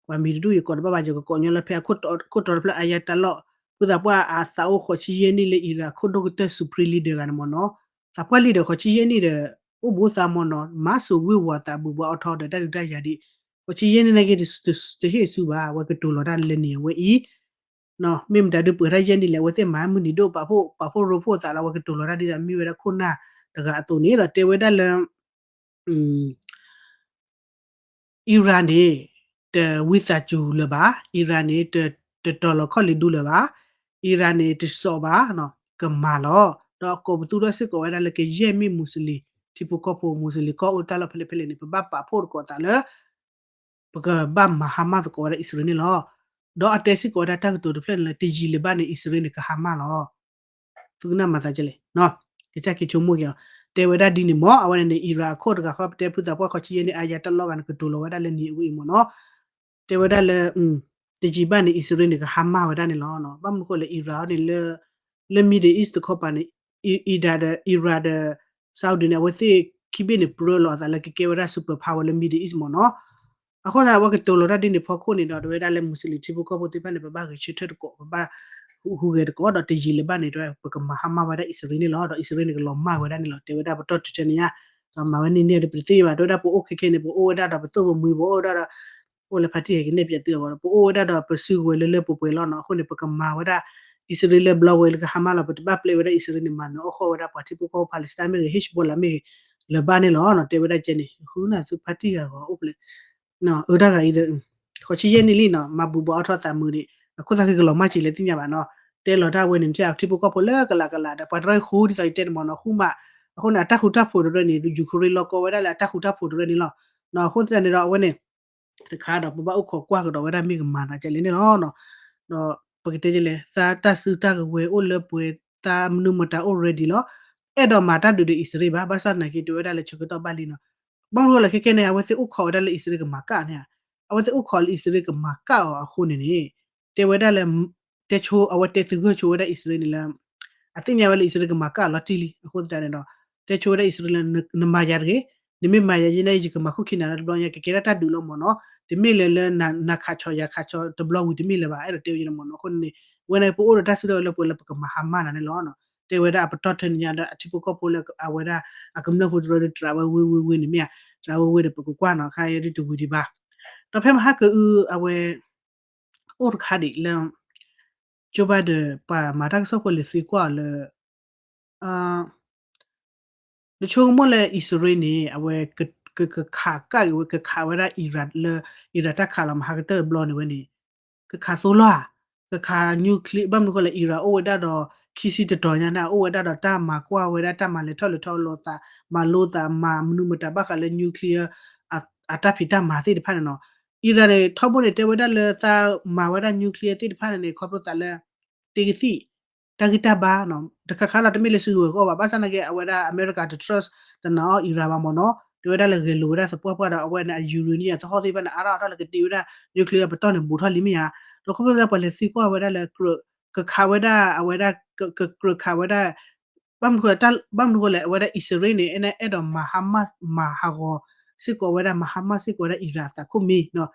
ပှၤမံၤတဒူၣ်ယကိးတဘၣ်ဘၣ် ယကကိးညီလၢဖဲအခိၣ်တီတဖျၢၣ် Ayatollah, ဖုသးပှၢ်အသးအိၣ်ဃိးဆံယဲၢ်နံၣ်လၢ Iran ခိၣ်ဒိၣ်ကတၢၢ် supreme leader ဂၤန့ၣ်မ့ၢ်နီၤ, သးပှၢ် leader ဃိးဆံယဲၢ်နံၣ်ဒီး အိၣ်ဘူးသးမ့ၢ်နီၤ, မၤစိာ်ဝ့ၤဝီၤသးဘူးဘှါအီထီဒီး တၢ်ဒုးတၢ်ယၤဒ် ဃိးဆံယဲၢ်နံၣ်နာ်က့ တဟ့ၣ်ဆူဘၣ်, အဝဲကတိၤလီၤတၢ်လၢန့ၣ်အဝဲအံၤ မ့ၢ်မတၤဒုးပှဲၤထီၣ်ယဲၢ်နံၣ်လဲၣ်, အဝဲသ့ၣ်မၤမုၢ်နံၤဒိၣ် ပာ်ဖှိၣ် ပာ်ဖှိၣ်ရိဖှိၣ်သးလၢအဝဲကတိၤလီၤတၢ်ဒ်သိးမ့ၢ်ဝဲဒၣ်ခိၣ်နၢ်တဂၤအသိးန့ၣ်ဒီး တဲဝဲဒၣ်လၢ Iran န့ၣ် တဝံသးစူၤလၢၤဘၣ်, Iran န့ၣ် တတီၤလီၤခီၣ်လ့ၤဒူလၢၤဘၣ်, Iran န့ၣ် တစီၤဘၣ်, ကမၤလီၤ, ဒီးကိးပသူထီၣ်စ့ၢ်ကီးဝဲဒၣ်လၢကယဲၢ်မ့ၢ် Muslim ထံဖိကီၢ်ဖိ Muslim ကီၢ်အိၣ်တၢ်လီၢ်ဖဲလဲၣ်ဖဲလဲၣ်န့ၣ် ပဘၣ်ပာ်ဖှိၣ်သကိးသးလၢ ပကဘၣ်မၤဟါမၢ်သကိးဝဲဒၣ်အံၣ်စရ့လးန့ၣ်လီၤ. ဒီးအတဲစ့ၢ်ကီးဝဲဒၣ်တၢ်ကတိၤတဖျၢၣ်န့ၣ်လၢ တယံာ်လၢၤဘၣ်န့ၣ် အံၣ်စရ့လးန့ၣ် ကဟါမၢ်လီၤ. သုကနၣ်မၤသးကလဲၣ်, ကစၢ်က့ၤဆိကမိၣ်က့ၤအီၤ, တဲဝဲဒၣ်ဒ်န့ၣ်မ့ၢ် အဝဲန့ၣ်န့ၣ် Iran အခိၣ်တဂၤဃီ ပတဲဖုသးပှၢ် ဃိးဆံယဲၢ်န့ၣ် အါယါတၢ်လီၢ်ဂၤန့ၣ် ကတိၤလီၤဝဲဒၣ်လၢနံၤအဝံၤအံၤမ့ၢ်နီၤ, တဲဝဲဒၣ်လၢ တယံာ်ဘၣ်န့ၣ် အံၣ်စရ့လးန့ၣ် ကဟါမၢ်ဝဲဒၣ်န့ၣ်လီၤ. ဘၣ်မနုၤဃိလဲၣ် Iran န့ၣ်လၢ လၢ Middle East တခီပၤန့ၣ် Iran ဒီး Iran ဒီး Saudi န့ၣ် အဝဲသ့ၣ်ခံဘ့ၣ်န့ၣ် ပြၢလီၤအသးလၢကကဲဝဲဒၣ် superpower လၢ Middle East မ့ၢ်နီၤ. အဃိသတး အဝဲကတိၤလီၤတၢ်ဒ်န့ၣ်ဖီခိၣ်န့ၣ်ဒီး တဲဝဲဒၣ်လၢ Muslim ထံဖိကီၢ်ဖိသ့ၣ်တဖၣ်န့ၣ် ပဘၣ်ဂဲၤဆၢထၢၣ်တကိး ပဘၣ်ဟူးဂဲၤတကိးဒီး တယံာ်လၢၤဘၣ်န့ၣ် တဲဝဲဒၣ် ပကမၤဟါမၢ်ဝဲဒၣ်အံၣ်စရ့လးန့ၣ်လီၤ. ဒီးအံၣ်စရ့လးန့ၣ် ကလီၤမၢ်ဝဲဒၣ်န့ၣ်လီၤ. တဲဝဲဒၣ်ပတီၢ်တုၤထဲန့ၣ်ညါ ဒီးမၤဝဲန့ၢ်န့ၢ်ဒီး ပတသ့ၣ်ညါဘၣ် တဲဝဲဒၣ် ပအိၣ်ခဲခဲန့ၣ် ပအိၣ်ဝဲဒၣ်ဒီးပသိၣ်ပမှံၤ ပအိၣ်ဝဲဒၣ်ဒီး အိၣ်လၢဖါတံၢ်ဟဲကန့ၢ်ပၠးသုအဂီၢ်ဒီး ပစုကဝဲၤလၢလၢပှဲၤပှဲၤလီၤနီၤ. အဃိန့ၣ် ပကမၤဝဲဒၣ် အံၣ်စရ့လးလၢဘျီဝဲလၢကဟါမၢ်လီၤ. ပတဘၣ်ပျဲဝဲဒၣ်အံၣ်စရ့လးန့ၣ် မၤနၢၤအီၣ်ဃီၣ်ဝဲဒၣ်ပှၤထံဖိကီၢ်ဖိ Palestine မ့ၢ်ဂ့ၤ Hezbollah မ့ၢ်ဂ့ၤ လၢၤဘၣ်န့ၣ်လီၤ. တဲဝဲဒၣ်ကဲန့ၣ် ဃုနၢ်သုဖါတံၢ်ဂၤဂီၤအိၣ်ဖျဲၣ် အၢတၢ်ဂၤအံၤ ဃိးဆံယဲၢ်နံၣ်လံနီၤ မၤဘူၣ်ဘၣ်အီၣ်ထီၣ်သးမုာ်န့ၣ် အခိၣ်သၣ်ဃံကလီၤမၢ်က့ၤလၢသ့ၣ်ညါဘၣ်နီၤ. တဲလီၤတၢ်ဝဲန့ၣ် ထံၣ်အထံဖိကီၢ်ဖိလၢကလးကလးဒီး ပှၤတရၢဃူဒ်သိးယတဲန့ၣ်မ့ၢ်နီၤ ဃူမး အဃိန့ၣ် အတၢ်ဃူတၢ်ဖိးတရၢန့ၣ် Ukraine လီၤကီဝဲဒၣ်လၢအတၢ်ဃူတၢ်ဖိးတရၢန့ၣ်လီၤ. အဃိသတးန့ၣ်ဒီးအဝဲန့ၣ် တခါဒီး ပဘၣ်အိၣ်ခိးကွၢ်ကဒီးဝဲဒၣ်မ့ၢ်ကမၤသးကဲလဲၣ်န့ၣ်လီၤ. ဒီးပကတဲကလဲၣ် သးတၢ်စုတၢ်ကဝဲၤအိၣ်လၢပှဲၤ သးမနုၤမတၤအိၣ် ready လီၤ. အဲၣ်ဒိးမၤတၢ်ဒုးဒီးအံၣ်စရ့လးဘၣ် ဘၣ်ဆၣ်သနာ်က့ တဲဝဲဒၣ်လၢဆၢကတီၢ်ဘၣ်လံနီၤ. ဘၣ်မနုၤဃိလဲၣ် ခဲခဲန့ၣ် အဝဲသ့ၣ်အိၣ်ခိးဝဲဒၣ်လၢအံၣ်စရ့လးကမၤကၣ်န့ၣ်ဧါ. အဝဲသ့ၣ်အိၣ်ခိးလၢအံၣ်စရ့လးကမၤကၣ်အီၤအဃိန့ၣ်န့ၣ် တဲဝဲဒၣ်လၢ တဲဆိ အဝဲတဲသဂၢၢ်ဆိဝဲဒၣ်အံၣ်စရ့လးန့ၣ်လၢ အသ့ၣ်ညါဝဲလၢအံၣ်စရ့လးကမၤကၣ်အီၤလီၤတံၢ်လံ. အဃိသတးန့ၣ်ဒီး တဲဆိဝဲဒၣ်အံၣ်စရ့လးလၢ နမၤယၤတဂ့ၤ, နမ့ၢ်မၤယၤယဲန့ၣ် ယကမၤခိၣ်ခံနၤလၢတဘျီညါ ကကဲထီၣ်တၢ်ဒုးလီၤမ့ၢ်နီၤ. တမ့ၢ်လၢလၢ နၤခးဆီယၤခးဆီတဘျီဝံၤတမ့ၢ်လၢၤဘၣ် အဲၣ်ဒိးတဲဝဲန့ၣ်မ့ၢ်နီၤ. အဃိန့ၣ် ဝဲန့ၣ် ပအိၣ်ဒီးတၢ်စုဒီးလၢပှဲၤလၢပကမၤဟါမၢ်နၤန့ၣ်လီၤ. တဲဝဲဒၣ်အပတီၢ်ထဲန့ၣ်ညါဒီး အထံဖိကီၢ်ဖိလၢအဝဲဒၣ် အကမျၢၢ်ဖိတရၢဒီးတြးဝဲဝ့ၢ်ဝ့ၢ်ဝ့ၢ်န့ၣ်မ့ၢ်ဧါ, တြးဝဲဝ့ၢ်ဒီးပကကွၢ်နီၤ ခါယဲဒ်တဝံၤဒံးဘၣ်. ဒီးဖဲမဟါကအု အဝဲ အိၣ်တခါဒံးလၢ Joe Biden ပှၤမၤတၢ်ကစီၣ်ဖိလဲၤသံကွၢ်အီၤလၢ နဆိကမိၣ်လၢအံၣ်စရ့လးန့ၣ် အဝဲ ကခးကၣ်က့ၤဝဲ ကခးဝဲဒၣ် Iran လၢ Iran တၢ်ခးလီၤမဟါကတၢၢ်တဘျီန့ၣ် ဝဲန့ၣ် ကခးသိလီၤဧါ, ကခး nuclear ဘၣ်မနုၤဃိလဲၣ် Iran အိၣ်ဝဲဒၣ်ဒီး ခံဆံတတီၤညါန့ၣ် အိၣ်ဝဲဒၣ်ဒီးတၢ်မၤကွၢ်ဝဲဒၣ် တၢ်မၤလဲၤထီၣ်လဲၤထီၣ်လိာ်သး မၤလိသးမၤမနုၤမတၤဘၣ်ဃးလၢ nuclear အတၢ်ဖံးတၢ်မၤသ့ၣ်တဖၣ်န့ၣ်နီၤ. Iran န့ၣ် ထီဘိန့ၣ် တဲဝဲဒၣ်လၢသးမၤဝဲဒၣ် nuclear သ့ၣ်တဖၣ်န့ၣ်န့ၣ် ခီဖျိသးလၢ တ့ကသံၣ် တၢ်ဂံၢ်တၢ်ဘါနီၤ တခါခါလီၤ တမ့ၢ်လၢစုကဝဲၤကီၢ်ဘၣ် ဘၣ်ဆၣ်သနာ်က့ အဝဲဒၣ်အမဲရကၤတ trust တနာ်အီၤ Iran ဘၣ်မ့ၢ်နီၤ တဲဝဲဒၣ်လၢဂဲၤလိာ်ဝဲဒၣ်သပှၢ်ပှၢ်ဒီး အဝဲန့ၣ် အ uranium အသဟီၣ်သ့ၣ်တဖၣ်န့ၣ် အါထီၣ်အါထီၣ်လၢကတ့ဝဲဒၣ် nuclear ပတီၢ်န့ၣ် ဘူးထီၣ်လံမ့ၢ်ဧါ. ဒီးခီဖျိလၢပှၤလဲၤသံကွၢ်ဝဲဒၣ်လၢ ကြၢး ကခးဝဲဒၣ် အဝဲဒၣ် ကြၢးခးဝဲဒၣ် ဘၣ်မနုၤဃိလဲၣ် ဘၣ်မနုၤဃိလဲၣ် အဝဲဒၣ်အံၣ်စရ့လးန့ၣ် အဲၣ်ဒိးမၤ Hamas မၤဟးဂီၤစ့ၢ်ကီးဝဲဒၣ် မၤ Hamas စ့ၢ်ကီးဝဲဒၣ် Iran အသးခိၣ်မ့ၢ်နီၤ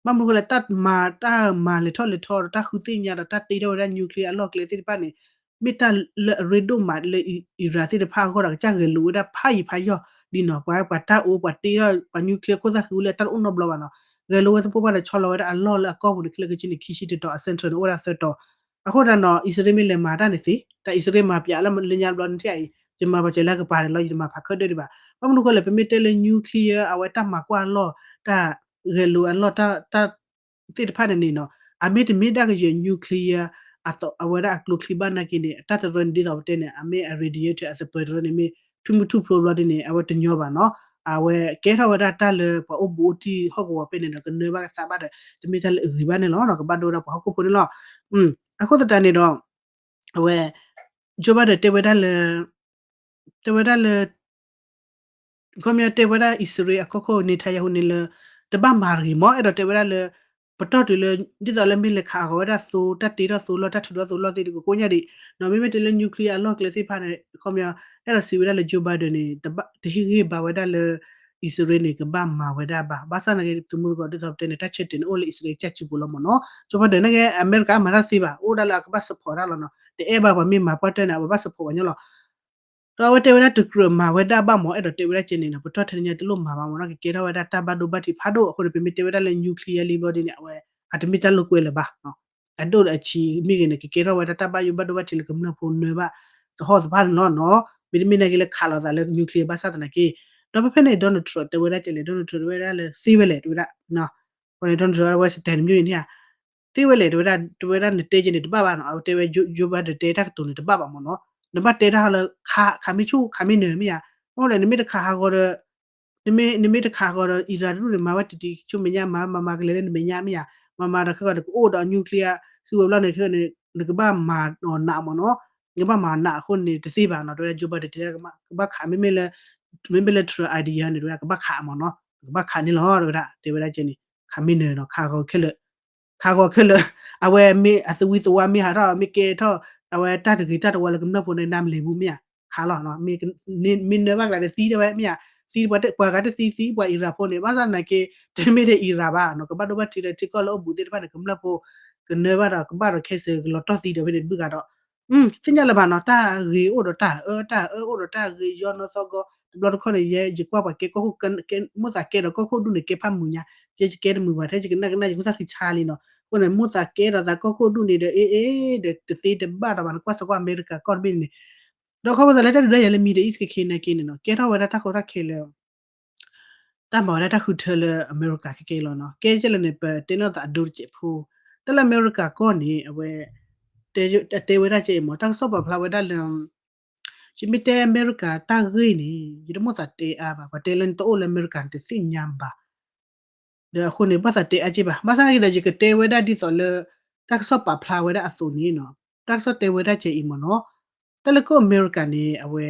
ဘၣ်မနုၤဃိလဲၣ် တၢ်မၤ တၢ်မၤလဲၤထီၣ်လဲၤထီဒီး တၢ်ဃုသ့ၣ်ညါဒီး တၢ်တ့ထီၣ်ဝဲဒၣ် nuclear အလီၢ်ကျဲသ့ၣ်တဖၣ်န့ၣ် မ့ၢ်တၢ်လၢအရ့ဒိၣ်မးလၢ Iran သ့ၣ်တဖၣ်အဂီၢ်ဒီး ကစၢ်ဂဲၤလိာ်ဝဲဒၣ်ဖးယံၤဖးယီၢ်လံနီၤ ပှၤ ပှၤတၢ်အိၣ် ပှၤတ့ထီၣ် ပှၤ nuclear ခိၣ်သၣ်ဃံအူလၢအတၢ်တအိၣ်နီတဘျီဘၣ်နီၤ ဂဲၤလိာ်ဝဲသပှၢ်ပှၢ်ဒီးဆီလီၤဝဲဒၣ်အလီၢ်လၢအကီၢ်ပူၤန့ၣ် ခဲလၢာ်ခဲဆ့န့ၣ် ခံဆံတတီၤ အ century န့ၣ် အိၣ်ဝဲဒၣ်သၢတီၤ အဃိသတးနီၤ အံၣ်စရ့လးမ့ၢ်လဲၤမၤတၢ်န့ၣ်သ့ တၢ်အံၣ်စရ့လးမၤပၠးလၢလၢညါတဘျီန့ၣ်ထံၣ်အံၤ ယမၤပှၤစၢၤလၢကပၤန့ၣ်လီၤ ယတမၤဖးခၢၣ်ဒၢၣ်ဒံးဘၣ် ဘၣ်မနုၤဃိလဲၣ် ပမ့ၢ်တဲလၢ nuclear အဝဲတၢ်မၤကွၢ်အလီၢ် တၢ်ဂဲၤလိာ်အလီၢ် တၢ် သ့ၣ်တဖၣ်န့ၣ်န့ၣ်နီၤ အမ့ၢ်တမ့ၢ်ဒၣ်ကယဲၢ် nuclear အဝဲဒၣ်အကျိချံဘၣ်နာ်က့န့ၣ် တၢ်တရၢန့ၣ် ဒ်သိးပတဲန့ၣ် အမ့ၢ်အ radiator အသပၢၤတရၢန့ၣ် မ့ၢ်ထူမုၢ်ထူၣ်ဖျိဘျီဒ်န့ၣ် အဝဲတညီဘၣ်နီၤ အဝဲကဲထီၣ်ဝဲဒၣ်တၢ်လၢပှၤအိၣ်ဘူးအိၣ်တံၢ်ဟီၣ်ကဝီၤဖဲန့ၣ်ဒီး ကနၢဘၣ်ကသးဘၣ်ဒီး တမ့ၢ်တၢ်လၢအဂ့ၤဘၣ်န့ၣ်လီၤ ကဘၣ်ဒိဝဲဒၣ်ပှၤဟီၣ်ခိၣ်ဖိန့ၣ်လီၤ. အဃိသတးန့ၣ်ဒီး အဝဲ Joe Biden တဲဝဲဒၣ်လၢ တဲဝဲဒၣ်လၢ ခီပညီတဲဝဲဒၣ်အံၣ်စရ့လးအကီၢ်ခိၣ် Netanyahu န့ၣ်လၢ တဘၣ်မၤတဂ့ၤမ့ၢ် အဲၣ်ဒိးတဲဝဲဒၣ်လၢ ပတီၢ်တုၤလၢ ဒ်သိးလၢမ့ၢ်လဲၤခးဟးဂီၤဝဲဒၣ်သိ တၢ်တ့ထီၣ်သိလီၢ် တၢ်ထုးထီၣ်သိလီၢ်သ့ၣ်တဖၣ်ကိးညါဒံး မ့မ့ၢ်တဲလၢ nuclear အလီၢ်ကျဲသ့ၣ်တဖၣ်န့ၣ် ခီပညီ အဲၣ်ဒိးစံးဝဲဒၣ်လၢ Joe Biden န့ၣ် တဟ့ၣ်ဂံၢ်ဘါဝဲဒၣ်လၢ အံၣ်စရ့လးန့ၣ် ကဘၣ်မၤဝဲဒၣ်ဘၣ် ဘၣ်ဆၣ်သနာ်က့ သမူသကိးဒ်သိးပတဲန့ၣ် တၢ်ဆၢတဲာ်န့ၣ် အိၣ်လၢအံၣ်စရ့လးကစၢ်စုပူၤလီၤမ့ၢ်နီၤ Joe Biden နာ်က့ အမဲရကၤမၤတၢ်သ့ဘၣ် အိၣ်ဒၣ်လၢအကဘၣ် support တၢ်လီၤနီၤ တအဲၣ်ဘၣ်ပှၤမ့ၢ်မၤပှၢ်တၢၢ်န့ၣ် အဝဲဘၣ် support ပှၤညီလီၤ ဒီးအဝဲတဲဝဲဒၣ်တကြၢးမၤဝဲဒၣ်ဘၣ်မ့ၢ် အဲၣ်ဒိးတဲဝဲဒၣ်ကဲန့ၣ်နီၤ ပတီၢ်ထဲန့ၣ်ညါ တလိၣ်မၤဘၣ်မ့ၢ်နီၤ ကကဲထီၣ်ဝဲဒၣ်တၢ်ဘၣ်ဒိဘၣ်ထံးဖးဒိၣ် အဃိန့ၣ် ပမ့ၢ်တဲဝဲဒၣ်လၢ nuclear လံဘျီဒ်န့ၣ် အဝဲ အတမ့ၢ်တၢ်လိာ်ကွဲလၢၤဘၣ် အဒိၣ်ဒီးအဆံးမ့ၢ်ဂ့ၤန့ၣ် ကကဲထီၣ်ဝဲဒၣ်တၢ်ဘၣ်ယိၣ်ဘၣ်ဒိဘၣ်ထံးလၢကမျၢၢ်ဖိနၢဘၣ် သဟီၣ်သဖၣ်န့ၣ်လီၤနီၤ မ့တမ့ၢ်နာ်က့လၢခးလိာ်သးလၢ nuclear ဘၣ်ဆၣ်သနာ်က့ ဒီးဖဲဖဲန့ၣ် Donald Trump တဲဝဲဒၣ်ကဲလဲၣ် Donald Trump တဲဝဲဒၣ်လၢသ့ဝဲလဲၣ် တဲဝဲဒၣ် Donald Trump ဝဲ Washington န့ၣ် သ့ဝဲလဲၣ် တဲဝဲဒၣ် တဲဝဲဒၣ်နတဲကဲန့ၣ်တဘၣ်ဘၣ်နီၤ အဝဲတဲဝဲ Joe Biden တဲတၢ်ကတိၤန့ၣ်တဘၣ်ဘၣ်မ့ၢ်နီၤ နဘၣ်တဲတၢ်လၢ ခးမ့ၢ်ဆူၣ်ခးမ့ၢ်နၢၤမ့ၢ်ဧါ မ့ၢ်လဲၣ် နမ့ၢ်တခးဟးဂီၤဒီး နမ့ၢ်တခးဟးဂီၤဒီး Iran တဒူၣ်န့ၣ် မၤဝဲတံၤတံၤဆူမဲာ်ညါ မၤမၤမၤကလဲၤလၢနမဲာ်ညါမ့ၢ်ဧါ မၤမၤဒီးခဲဂီၤန့ၣ် ကအိၣ်ဒီး nuclear စုဝဲၤဘျီန့ၣ် နကဘၣ်မၤနီၤနးမ့ၢ်နီၤ ကဘၣ်မၤနးအဃိန့ၣ် တသ့ဘၣ်နီၤ တဲဝဲဒၣ် Joe Biden တဲဝဲဒၣ် ကဘၣ်ခး မ့မ့ၢ်လၢ idea န့ၣ် တဲဝဲဒၣ် ကဘၣ်ခးမ့ၢ်နီၤ ကဘၣ်ခးန့ၣ်လီၤ တဲဝဲဒၣ် တဲဝဲဒၣ်ကဲန့ၣ် ခးမ့ၢ်နၢၤနီၤ ခးဂီၤခဲလၢာ် ခးဂီၤခဲလၢာ် အဝဲမ့ၢ်အသဝံသဝါမ့ၢ်ဟးထီၣ် မ့ၢ်ကဲထီၣ် အဝဲတၢ်တဂ့ၤတၢ်တဝါလၢကမျၢၢ်ဖိန့ၣ် နမ့ၢ်လဲၤဘူးမ့ၢ်ဧါ ခးလီၤ မ့ၢ်နၢၤဘၣ်ကလၤဒီးသံတဲဝဲမ့ၢ်ဧါ သံပှၤဂၤတသံသံပှၤ Iran ဖိန့ၣ် ဘၣ်ဆၣ်သနာ်က့ တမ့ၢ်ထဲ Iran ဘၣ်နီၤ ကဘၣ်ဒိဘၣ်ထံးလၢထံကီၢ်လၢအိၣ်ဘူးသ့ၣ်တဖၣ်န့ၣ် ကမျၢၢ်ဖိ ကနၢၤဘၣ်ဒီး ကဘၣ်ဒီးခဲစၢၤကလီၤတီၢ်သံဒီးဖဲန့ၣ်တဘျုးဂၤဒီး သ့ၣ်ညါလၢၤဘၣ်နီၤ တၢ်ဂ့ၤအိၣ်ဒီးတၢ်အၢ တၢ်အၢအိၣ်ဒီးတၢ်ဂ့ၤ ယီနီၢ်သီၣ်ဂီၤ တဘျီတခီၣ်န့ၣ် ယဲယကွၢ်ပှၤကဲကီၢ်ခိၣ် မိၣ်သးကဲဒီးကီၢ်ခိၣ်ဒူၣ်န့ၣ် ကဲဖးမုာ်ညါ ယဲယကဲတမုာ်ဘၣ် ထဲယကနၣ်ကနၣ် ယကသၣ်ဃံဆါလံနီၤ အဃိန့ၣ် မိၣ်သးကဲဒီးသးကီၢ်ခိၣ်ဒူၣ်န့ၣ်ဒီး အ့ၣ်အ့ၣ် ဒီးတသ့တဘၣ်ဒီးဘၣ် နကွၢ်စ့ၢ်ကီးအမဲရကၤကီၢ်တဘ့ၣ်န့ၣ် ဒီးခီဖျိသးလၢတၢ်ဒုးတၢ်ယၤလၢ Middle East ခဲခဲနာ်က့န့ၣ်နီၤ ကဲထီၣ်ဝဲဒၣ်တၢ်ကီတၢ်ခဲလၢ တၢ်မၤဝဲဒၣ်တၢ်ဃုထၢလၢအမဲရကၤခဲကဲလီၤနီၤ ကဲကဲလၢန့ၣ် ပတဲနီၣ်သးအဒိတစဲးဖိ တၢ်လၢအမဲရကၤကီၢ်န့ၣ် အဝဲ တဲဝဲဒၣ်ကဲအံၤမ့ၢ် တၢ်ကစီၣ်ပာ်ဖျါဝဲဒၣ်လၢ ယမ့ၢ်တဲအမဲရကၤတၢ်ဂ့ၢ်န့ၣ် ယတမိၣ်သးတဲအါဘၣ် ပှၤတဲလၢနတအိၣ်လၢအမဲရကၤန့ၣ်တသ့ၣ်ညါဘၣ် ဒီးအဃိန့ၣ် ဘၣ်သးတဲအါက့ဘၣ် ဘၣ်ဆၣ်န့ၣ်ဒီး ယကတဲဝဲဒၣ်ဒ်သိးလၢ တၢ်ကစီၣ်ပာ်ဖျါဝဲဒၣ်အသိးန့ၣ်နီၤ တၢ်ကစီၣ်တဲဝဲဒၣ်ကဲအံၤမ့ၢ်နီၤ တၢ်လၢကီၢ်အမဲရကၤန့ၣ် အဝဲ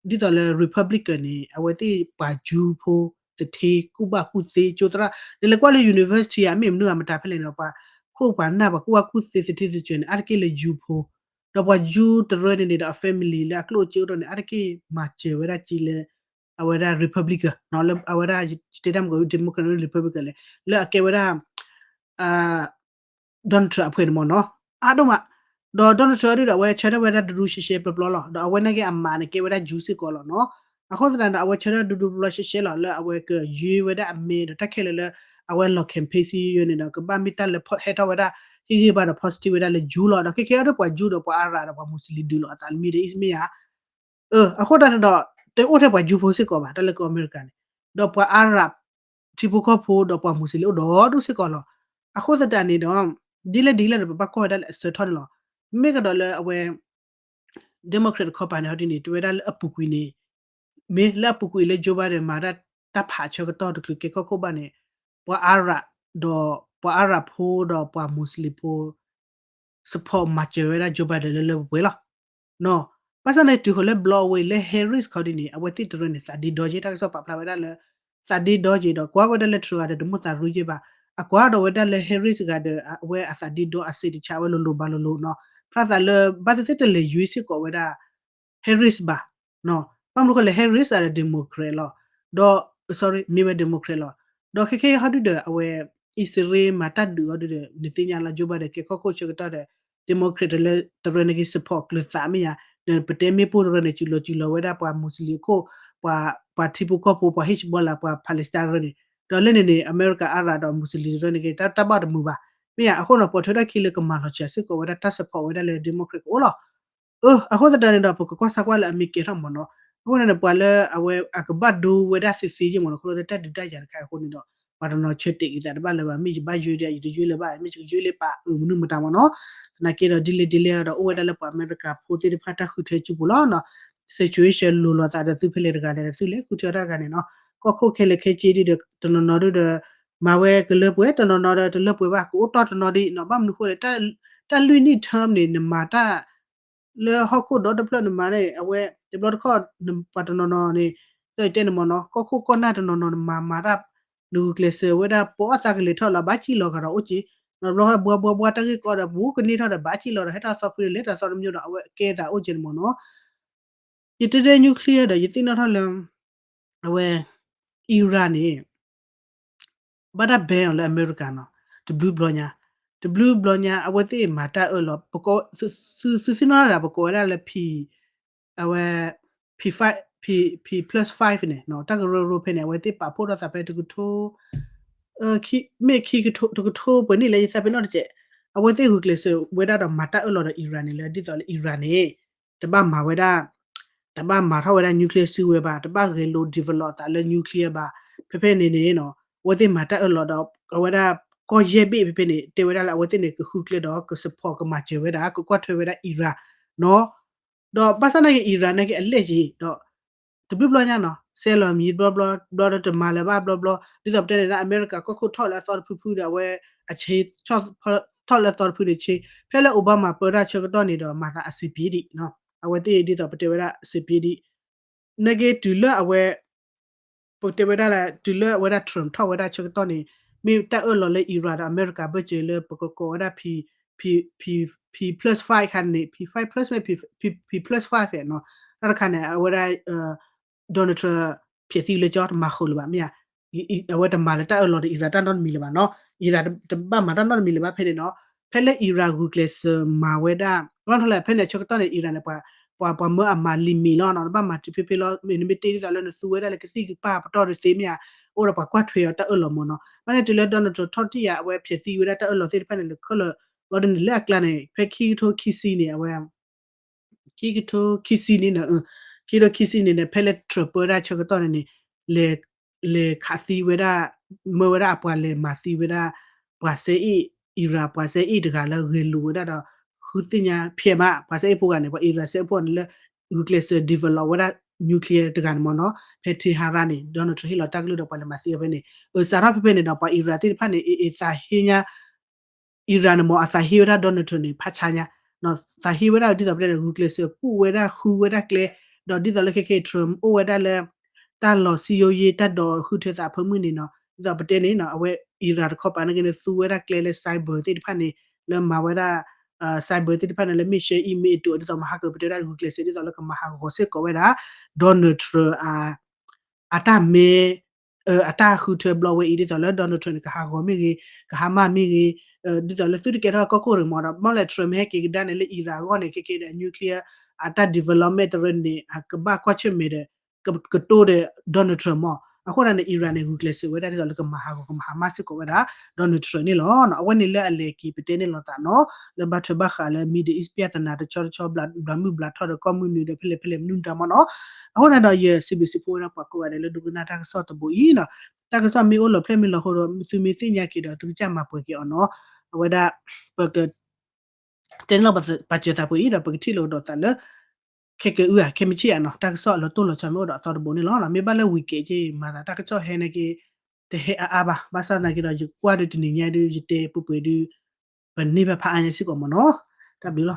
ဒ်သိးလၢ Republican န့ၣ် အဝဲသ့ၣ်ပှၤယူၤဖိ သထ့ ကူၣ်ဘၣ်ကူၣ်သ့ ကၠိသရၣ် နလဲၤကွၢ်လၢ university ဧါ မ့ၢ်မနုၤဧါ မတၤဖဲလဲၣ်န့ၣ် ပှၤခိၣ်ပှၤနၢ် ပှၤကူၣ်ဘၣ်ကူၣ်သ့ သထ့သကၢၤန့ၣ် အါတက့ၢ်လၢယူၤဖိ ဒီးပှၤယူၤတရၢန့ၣ်န့ၣ်ဒီး အ family လၢအကျိၣ်အစ့အိၣ်ထီၣ်န့ၣ် အါတက့ၢ်မၤစၢၤဝဲဒၣ်က့လၢ အဝဲဒၣ် Republican လၢအဝဲဒၣ် ယတဲတၢ်မုၢ်ကီး Democrat Republican လဲၣ် လၢအကဲဝဲဒၣ် Donald Trump အဖှဲးန့ၣ်မ့ၢ်နီၤ အါဒိၣ်မး ဒီး Donald Trump ဒ်ဒီး အဝဲဆၢထၢၣ်ဝဲဒၣ်ဒူဒူရှဲရှဲပျီပျီလီၤ ဒီးအဝဲနာ်က့အမါန့ၣ် ကဲဝဲဒၣ်ယူၤစ့ၢ်ကီးလီၤနီၤ အဃိသတးဒီး အဝဲဆၢထၢၣ်ဒူဒူပျီပျီရှဲရှဲလီၤ လၢအဝဲကယွ့ဝဲဒၣ်အမဲဒီးတၢ်ခဲလၢာ်လၢ အဝဲလီၤ campaign စ့ၢ်ကီးန့ၣ်ဒီး ကဘၣ်မ့ၢ်တၢ်လၢဟဲထီၣ်ဝဲဒၣ် ဟ့ၣ်ဂံၢ်ဘါဒီး positive ဝဲဒၣ်လၢယူၤလီၤ ဒီးခဲခဲအံၤဒ်ပှၤယူၤဒီးပှၤအါရးဒီးပှၤ Muslim ဒုးလိာ်အသးလၢ Middle East မ့ၢ်ဧါ အဃိသတးန့ၣ်ဒီး တအိၣ်ထဲပှၤယူၤဖိစ့ၢ်ကီးဘၣ် တၢ်လၢကီၢ်အမဲရကၤန့ၣ် ဒီးပှၤအါရး ထံဖိကီၢ်ဖိဒီးပှၤ Muslim အိၣ်ဒီဒူၣ်စ့ၢ်ကီးလီၤ အဃိသတးန့ၣ်ဒီး ဒ်လဲၣ်ဒ်လဲၣ်ဒီး ပဘၣ်ကွၢ်ဝဲဒၣ်လၢအဆၢထီၣ်န့ၣ်လီၤ မ့ၢ်ကဒီးလၢအဝဲ Democrat တခီပၤန့ၣ် ဟီဒ်န့ၣ် တဲဝဲဒၣ်လၢအပူၤကွံာ်န့ၣ် မ့ၢ်လၢအပူၤကွံာ်လၢ Joe Biden မၤတၢ်တၢ်ဖးဆၢကတီၢ်တချုးကဲကီၢ်ခိၣ်ဘၣ်န့ၣ် ပှၤအါရးဒီး ပှၤအါရးဖိဒီးပှၤ Muslim ဖိ support မၤစၢၤဝဲဒၣ် Joe Biden လၢလၢပှဲၤပှဲၤလီၤ ဘၣ်ဆၣ်န့ၣ် တုၤဃီၤလၢ blow away လၢ Harris ခီဒ်န့ၣ် အဝဲသ့ၣ်တရၢန့ၣ် သးဒ့ဒီက့ တၢ်ကစီၣ်ပာ်ဖျါဝဲဒၣ်လၢ သးဒ့ဒီက့ဒီး ကွၢ်ဝဲဒၣ်လၢ Trump ဂၤဒီးတမိၣ်သးရူက့ဘၣ် အကွၢ်ဒီးဝဲဒၣ်လၢ Harris ဂၤဒီး အဝဲအသးဒ့ဒီအစ့းတဆးဝဲလိၤလိၤဘၣ်လိၤလိၤနီၤ ဖျါသးလၢ ဘၣ်သ့ၣ်သ့ၣ်တလဲၤယွ့စ့ၢ်ကီးဝဲဒၣ် Harris ဘၣ် ဘၣ်မနုၤဃိလဲၣ် Harris အဒီး Democrat လီၤ ဒီး sorry မ့ၢ်ဝဲ Democrat လီၤ ဒီးခဲခဲအံၤဟီဒုဒီး အဝဲ အံၣ်စရ့လးမၤတၢ်ဒုးအီၤဒုဒီး နသ့ၣ်ညါလီၤ Joe Biden ဒီးကဲကီၢ်ခိၣ်ဆၢကတီၢ်ဒီး Democrat တလၢတရၢန့ၣ်က့ support ကျၢၤသးမ့ၢ်ယါ ဒီးပတဲမ့ၢ်ပိၢ်တရၢန့ၣ် စူၤလီၤစူၤလီၤဝဲဒၣ်ပှၤ Muslim အခိၣ် ပှၤ ပှၤထံဖိကီၢ်ဖိ ပှၤ Hezbollah ပှၤ Palestine တရၢန့ၣ် ဒီးလၢန့ၣ်န့ၣ် အမဲရကၤအါရးဒီး Muslim တရၢန့ၣ်က့ တၢ်တၢ်ဘၣ်တမုာ်ဘၣ် မ့ၢ်ယါ အဃိန့ၣ် ပိာ်ထွဲထီၣ်ခံလၢကမၤလီၤစှၤစ့ၢ်ကီးဝဲဒၣ်တၢ် support ဝဲဒၣ်လၢ Democrat ကအိၣ်လီၤ အဃိသတးန့ၣ်ဒီး ပကကွၢ်စၢ်ကွၢ်လၢအမ့ၢ်ကဲထီၣ်မ့ၢ်နီၤ အဃိန့ၣ် ပှၤလၢအဝဲအကဘၣ်ဒိဝဲဒၣ်သ့သ့က့မ့ၢ်နီၤ ခီဖျိလၢတၢ်ဒုးတၢ်ယၤတခါအဃိန့ၣ်ဒီး ပှၤတနီၤဆၢတဲာ်က့ၤသးတဘၣ်လၢၤဘၣ် မ့ၢ်ယဘၣ်ယွ့ဒီး ယတယွ့လၢၤဘၣ် မ့ၢ်ယကယွ့လၢပာ်အုးမနုၤမတၤမ့ၢ်နီၤ သနာ်က့ဒီး ဒ်လဲၣ်ဒ်လဲၣ်ဒီး အိၣ်ဝဲဒၣ်လၢပှၤအမဲရကၤဖိသ့ၣ်တဖၣ်တၢ်ဃုထၢစုပူၤလီၤနီၤ situation လိၤလိာ်သးဒီးသုဖဲလဲၣ်တဂၤလဲၣ်ဒီးသုလဲၤဃုထၢတၢ်တဂၤန့ၣ်နီၤ ကီၢ်ခိၣ်ခဲလၢာ်ခဲဆ့ဒ်ဒီး တနီၤနီၤဒ်ဒီး မၤဝဲကလၢပှဲၤ တနီၤနီၤဒီးတလၢပှဲၤဘၣ် ကအိၣ်တီၢ်တနီၤဒ်နီၤ ဘၣ်မနုၤဃိလဲၣ် တၢ်လွံၢ်နံၣ် term န့ၣ် နမၤတၢ် လၢဟီၣ်ခိၣ်ဒီတဖျၢၣ်နမၤန့ၣ် အဝဲ တဘျီတခီၣ် ပှၤတနီၤနီၤန့ၣ် သၢတဲန့ၣ်မ့ၢ်နီၤ ကီၢ်ခိၣ်ကီၢ်နၢ်တနီၤနီၤနမၤမၤတၢ် နဂုာ်ကျဲးစၢးဝဲဒၣ် ပိာ်အသးကလဲၤထီၣ်လီၤ ဘၣ်စံၣ်လီၤဂာ်ဒီးအိၣ်က့ၤ တဘျီဘှါဘှါဘှါတၢ်ဂ့ၢ်ကီဒီး ပူၤကန့ၢ်ထီၣ်ဒီးဘၣ်စံၣ်လီၤဒီး ဟဲထီၣ်သီဖုဒီး လဲၤထီၣ်သီတမံၤဒီး အဝဲကဲသးအိၣ်က့ၤန့ၣ်မ့ၢ်နီၤ ယတဲတဲ nuclear ဒီး ယသ့ၣ်နီၣ်ထီၣ်လၢ အဝဲ Iran န့ၣ် ဘၣ်တၢ် ban အီၤလၢအမဲရကၤနီၤ တဘျုးဘျီညါ တဘျုးဘျီညါ အဝဲသ့ၣ်မၤတၢ်အၢၣ်လီၤ သုသ့ၣ်နီၣ်တၢ် ပကိးဝဲဒၣ်လၢ P အဝဲ P five P P plus five န့ၣ် တၢ်ကရၢကရိဖဲန့ၣ် အဝဲသ့ၣ်ပာ်ဖှိၣ်ထီၣ်သးဖဲတကထိ မ့ၢ်ခံကထိ တကထိပှဲၤနံၣ်လၢယသးပ့ၤနီၣ်တကဲး အဝဲသ့ၣ်ဂုာ်ကျဲးစၢးဝဲဒၣ်ဒီးမၤတၢ်အၢၣ်လီၤဒီး Iran န့ၣ် လၢဒ်သိးလၢ Iran န့ၣ် တဘၣ်မၤဝဲဒၣ် တဘၣ်မၤထီၣ်ဝဲဒၣ် nuclear စုဝဲဘၣ် တဘၣ်ဂဲၤလိာ် develop အသးလၢ nuclear ဘၣ် ဖဲဖဲန့ၣ်န့ၣ် အဝဲသ့ၣ်မၤတၢ်အၢၣ်လီၤဒီး အဝဲဒၣ်ကီၢ်ယဲၢ်ဘ့ၣ်ဖဲဖဲန့ၣ် တဲဝဲဒၣ်လၢအဝဲသ့ၣ်န့ၣ် ကဃုကျဲဒီး က support ကမၤစၢၤဝဲဒၣ် ကကွၢ်ထွဲဝဲဒၣ် Iran နီၤ ဒီးဘၣ်ဆၣ်နာ်က့ Iran နာ်က့အလဲၢ်က့ၤဒီး တဘျုးဘျီညါနီၤ စဲးလီၤမံၤဘျီဘျီ ဘျီဒီးတမၤလၢၤဘၣ်ဘျီဘျီ ဒ်သိးပတဲန့ၣ် အမဲရကၤကီၢ်ခိၣ်ထီၣ်လၢအသီတဖုဖုဒီး အဝဲအဆ့ ထီၣ်လၢအသီတဖုန့ၣ်ဆ့ ဖဲလၢ Obama ပၢတၢ်ဆၢကတီၢ်န့ၣ်ဒီး မၤသးအဆင်ပြေဒံးနီၤ အဝဲသ့ၣ်ဒ်သိးပတဲဝဲဒၣ်စ့ပ့ဒံး နာ်က့တုၤလၢအဝဲ ပတဲဝဲဒၣ်လၢ တုၤလၢအဝဲဒၣ် Trump ထီၣ်ဝဲဒၣ်ဆၢကတီၢ်န့ၣ် မ့ၢ်တၢ်အၢၣ်လီၤလၢ Iran ဒီးအမဲရကၤဘၢၣ်စၢၤလၢပကကိးဝဲဒၣ် P, P, P plus five ခါန့ၣ် P five plus မ့ၢ် P, P plus five နီၤ တၢ်တခါန့ၣ် အဝဲဒၣ် Donald Trump ဖျဲးသံလၢကၠီတမၤဃုာ်လၢၤဘၣ် မ့ၢ်ဧါ အဝဲတမၤလၢတၢ်အၢၣ်လီၤဒီး Iran တၢ်နီတမံၤလၢၤဘၣ်နီၤ Iran တဘၣ်မၤတၢ်နီတမံၤလၢၤဘၣ်ဖဲန့ၣ်နီၤ ဖဲလၢ Iran ဂုာ်ကျဲးစၢးမၤဝဲဒၣ် ဘၣ်ထီၣ်လၢဖဲန့ၣ်ဆၢကတီၢ်န့ၣ် Iran န့ၣ် ပှၤ ပှၤမၢအမၤ limit လီၤနီၤ နဘၣ်မၤတုၤဖဲဖဲလီၤ မ့ၢ်နမ့ၢ်တ့ဒ်သိးလၢနသူဝဲဒၣ်လၢကသံၣ်ကပၢ်ပတီၢ်တသ့မ့ၢ်ဧါ အိၣ်ဒီးပှၤကွၢ်ထွဲအီၤတၢ်အၢၣ်လီၤမ့ၢ်နီၤ ဘၣ်န့ၣ်တုၤလၢ Donald Trump ထီၣ်တံၢ်ယၤ အဝဲဖျဲးသံဝဲဒၣ်တၢ်အၢၣ်လီၤသ့ၣ်တဖၣ်န့ၣ် လၢခဲလၢာ် ဘျီဒ်န့ၣ်လၢအကျါန့ၣ် ဖဲခံကထိခံဆံန့ၣ် အဝဲ ခံကထိခံဆံန့ၣ် ခံကထိခံဆံန့ၣ်န့ၣ် ဖဲလၢ Trump ပၢဝဲဒၣ်ဆၢကတီၢ်န့ၣ်န့ၣ် လဲၤ လဲၤခးသံဝဲဒၣ် မၢဝဲဒၣ်အပှၤလဲၤမၤသံဝဲဒၣ် ပှၤစဲအ့ၣ် Iran ပှၤစဲအ့ၣ်တဂၤလၢဂဲၤလိာ်ဝဲဒၣ်ဒီး ဃုသ့ၣ်ညါဖဲမး ပှၤစဲအ့ၣ်ဖိဂၤန့ၣ် ပှၤ Iran စဲအ့ၣ်ဖိန့ၣ်လၢ ဂုာ်ကျဲးစၢး develop ဝဲဒၣ် nuclear တဂၤန့ၣ်မ့ၢ်နီၤ ဖဲ Tehran န့ၣ် Donald Trump ဟ့ၣ်လီၤတၢ်ကလုၢ်ဒီးပှၤလဲၤမၤသံအီၤဖဲန့ၣ် အစးထီၣ်ဖဲဖဲန့ၣ်ဒီး ပှၤ Iran သ့ၣ်တဖၣ်န့ၣ် အသးဟ့ညါ Iran န့ၣ်မ့ၢ် အသးဟ့ဝဲဒၣ် Donald Trump န့ၣ် ဖးဆါညါ သးဟ့ဝဲဒၣ်ဒ်သိးပတဲန့ၣ် ဂုာ်ကျဲးစၢးကူၣ်ဝဲဒၣ်ဃုဝဲဒၣ်ကျဲ ဒီးဒ်သိးလၢခဲခဲ Trump အိၣ်ဝဲဒၣ်လၢ တၢ်လီၤစံယိယ့ တၢ်ဒိးဃုထၢသးဖၢမုၢ်န့ၣ်နီၤ ဒ်သိးပတဲန့ၣ်နီၤ အဝဲ Iran တခီပၤန့ၣ်က့န့ၣ် သူဝဲဒၣ်ကျဲလၢ cyber သ့ၣ်တဖၣ်န့ၣ် လၢမၤဝဲဒၣ် cyber သ့ၣ်တဖၣ်န့ၣ် လၢမ့ၢ် share email အတိာ် ဒ်သိးမၤဟးဂီၤပတဲဝဲဒၣ်ဂုာ်ကျဲးစၢး ဒ်သိးလၢကမၤဟးဂီၤစ့ၢ်ကီးဝဲဒၣ် Donald Trump အတၢ်မ့ၢ် အတၢ်ဃုထၢဘျီဝဲအံၤ ဒ်သိးလၢ Donald Trump န့ၣ် ကဟးဂီၤမ့ၢ်ဂ့ၤ ကဟါမၢ်မ့ၢ်ဂ့ၤ ဒ်သိးလၢသုတကဲထီၣ်ကီၢ်ခိၣ်ရ့ၣ်မ့ၢ်ဒီး ဘၣ်လဲၣ် Trump ဟဲက့ၤကဒါန့ၣ်လၢ Iran အဂီၢ်န့ၣ် ခဲက့ဒီး nuclear အတၢ် development တရၢန့ၣ် အကဘၣ်ကွၢ်ဆၢၣ်မဲာ်ဒီး ကတိၢ်ဒီး Donald Trump မ့ၢ် အဃိဒၣ်န့ၣ် Iran န့ၣ် ဂုာ်ကျဲးစၢးဝဲဒၣ်ဒ်သိးလၢကမၤဟးဂီၤကမၤဟးမၢ်စ့ၢ်ကီးဝဲဒၣ် Donald Trump န့ၣ်လီၤ. အဝဲန့ၣ်လၢအလဲၤက့ၤပတဲန့ၣ်လီၤသးနီၤ လၢဘၣ်ထွဲဘၣ်ဃးလၢ Middle East ပြဿနာတဆီတဆီ ဘျးမုၢ်ဘျးထီၣ်ဒီးကီၢ်မုၢ်နုာ်ဒီးဖဲလဲၣ်ဖဲလဲၣ်မနုၤတၢ်မ့ၢ်နီၤ အဃိန့ၣ်ဒီး ယစံးဘျုးစံးဖှိၣ်ဝဲဒၣ်ပှၤကိးဂၤဒဲးလၢဒိကနၣ်တၢ်ကစီၣ်တဘိအံၤနီၤ တၢ်ကစီၣ်မ့ၢ်အိၣ်လီၤဖျဲၣ်မ့ၢ်လီၤဟိဒီး သုမ့ၢ်သ့ၣ်ညါက့ၤဒီး သုကစၢ်မၤပှဲၤက့ၤအီၤနီၤ အဝဲဒၣ် ပက တဲန့ၣ်လီၤပစၢၤသးပှဲၤအံၤဒီး ပကထံၣ်လိာ်ကဒီးသးလၢ ခဲကဲအုၣ်ဧါ ခဲမုၢ်ဆ့ၣ်ဧါနီၤ တၢ်ကစီၣ်အလီၤတိၢ်လီၤဆီမ့ၢ်အိၣ်ဒီးအသီတဘိန့ၣ်လီၤ. မ့ၢ်ဘၣ်လၢ weekend က့ မၤသးတၢ်ကစီၣ်ဟဲန့ၣ်က့ တဟဲအါအါဘၣ် ဘၣ်ဆၣ်သနာ်က့ဒီး ယကွၢ်ဒုးတနံၤညါဒုး ယတဲပှဲၤပှဲၤဒုး ပန့ၢ်ဘၣ်ဖးအါညါစ့ၢ်ကီးမ့ၢ်နီၤ တၢ်ဘျုးလီၤ.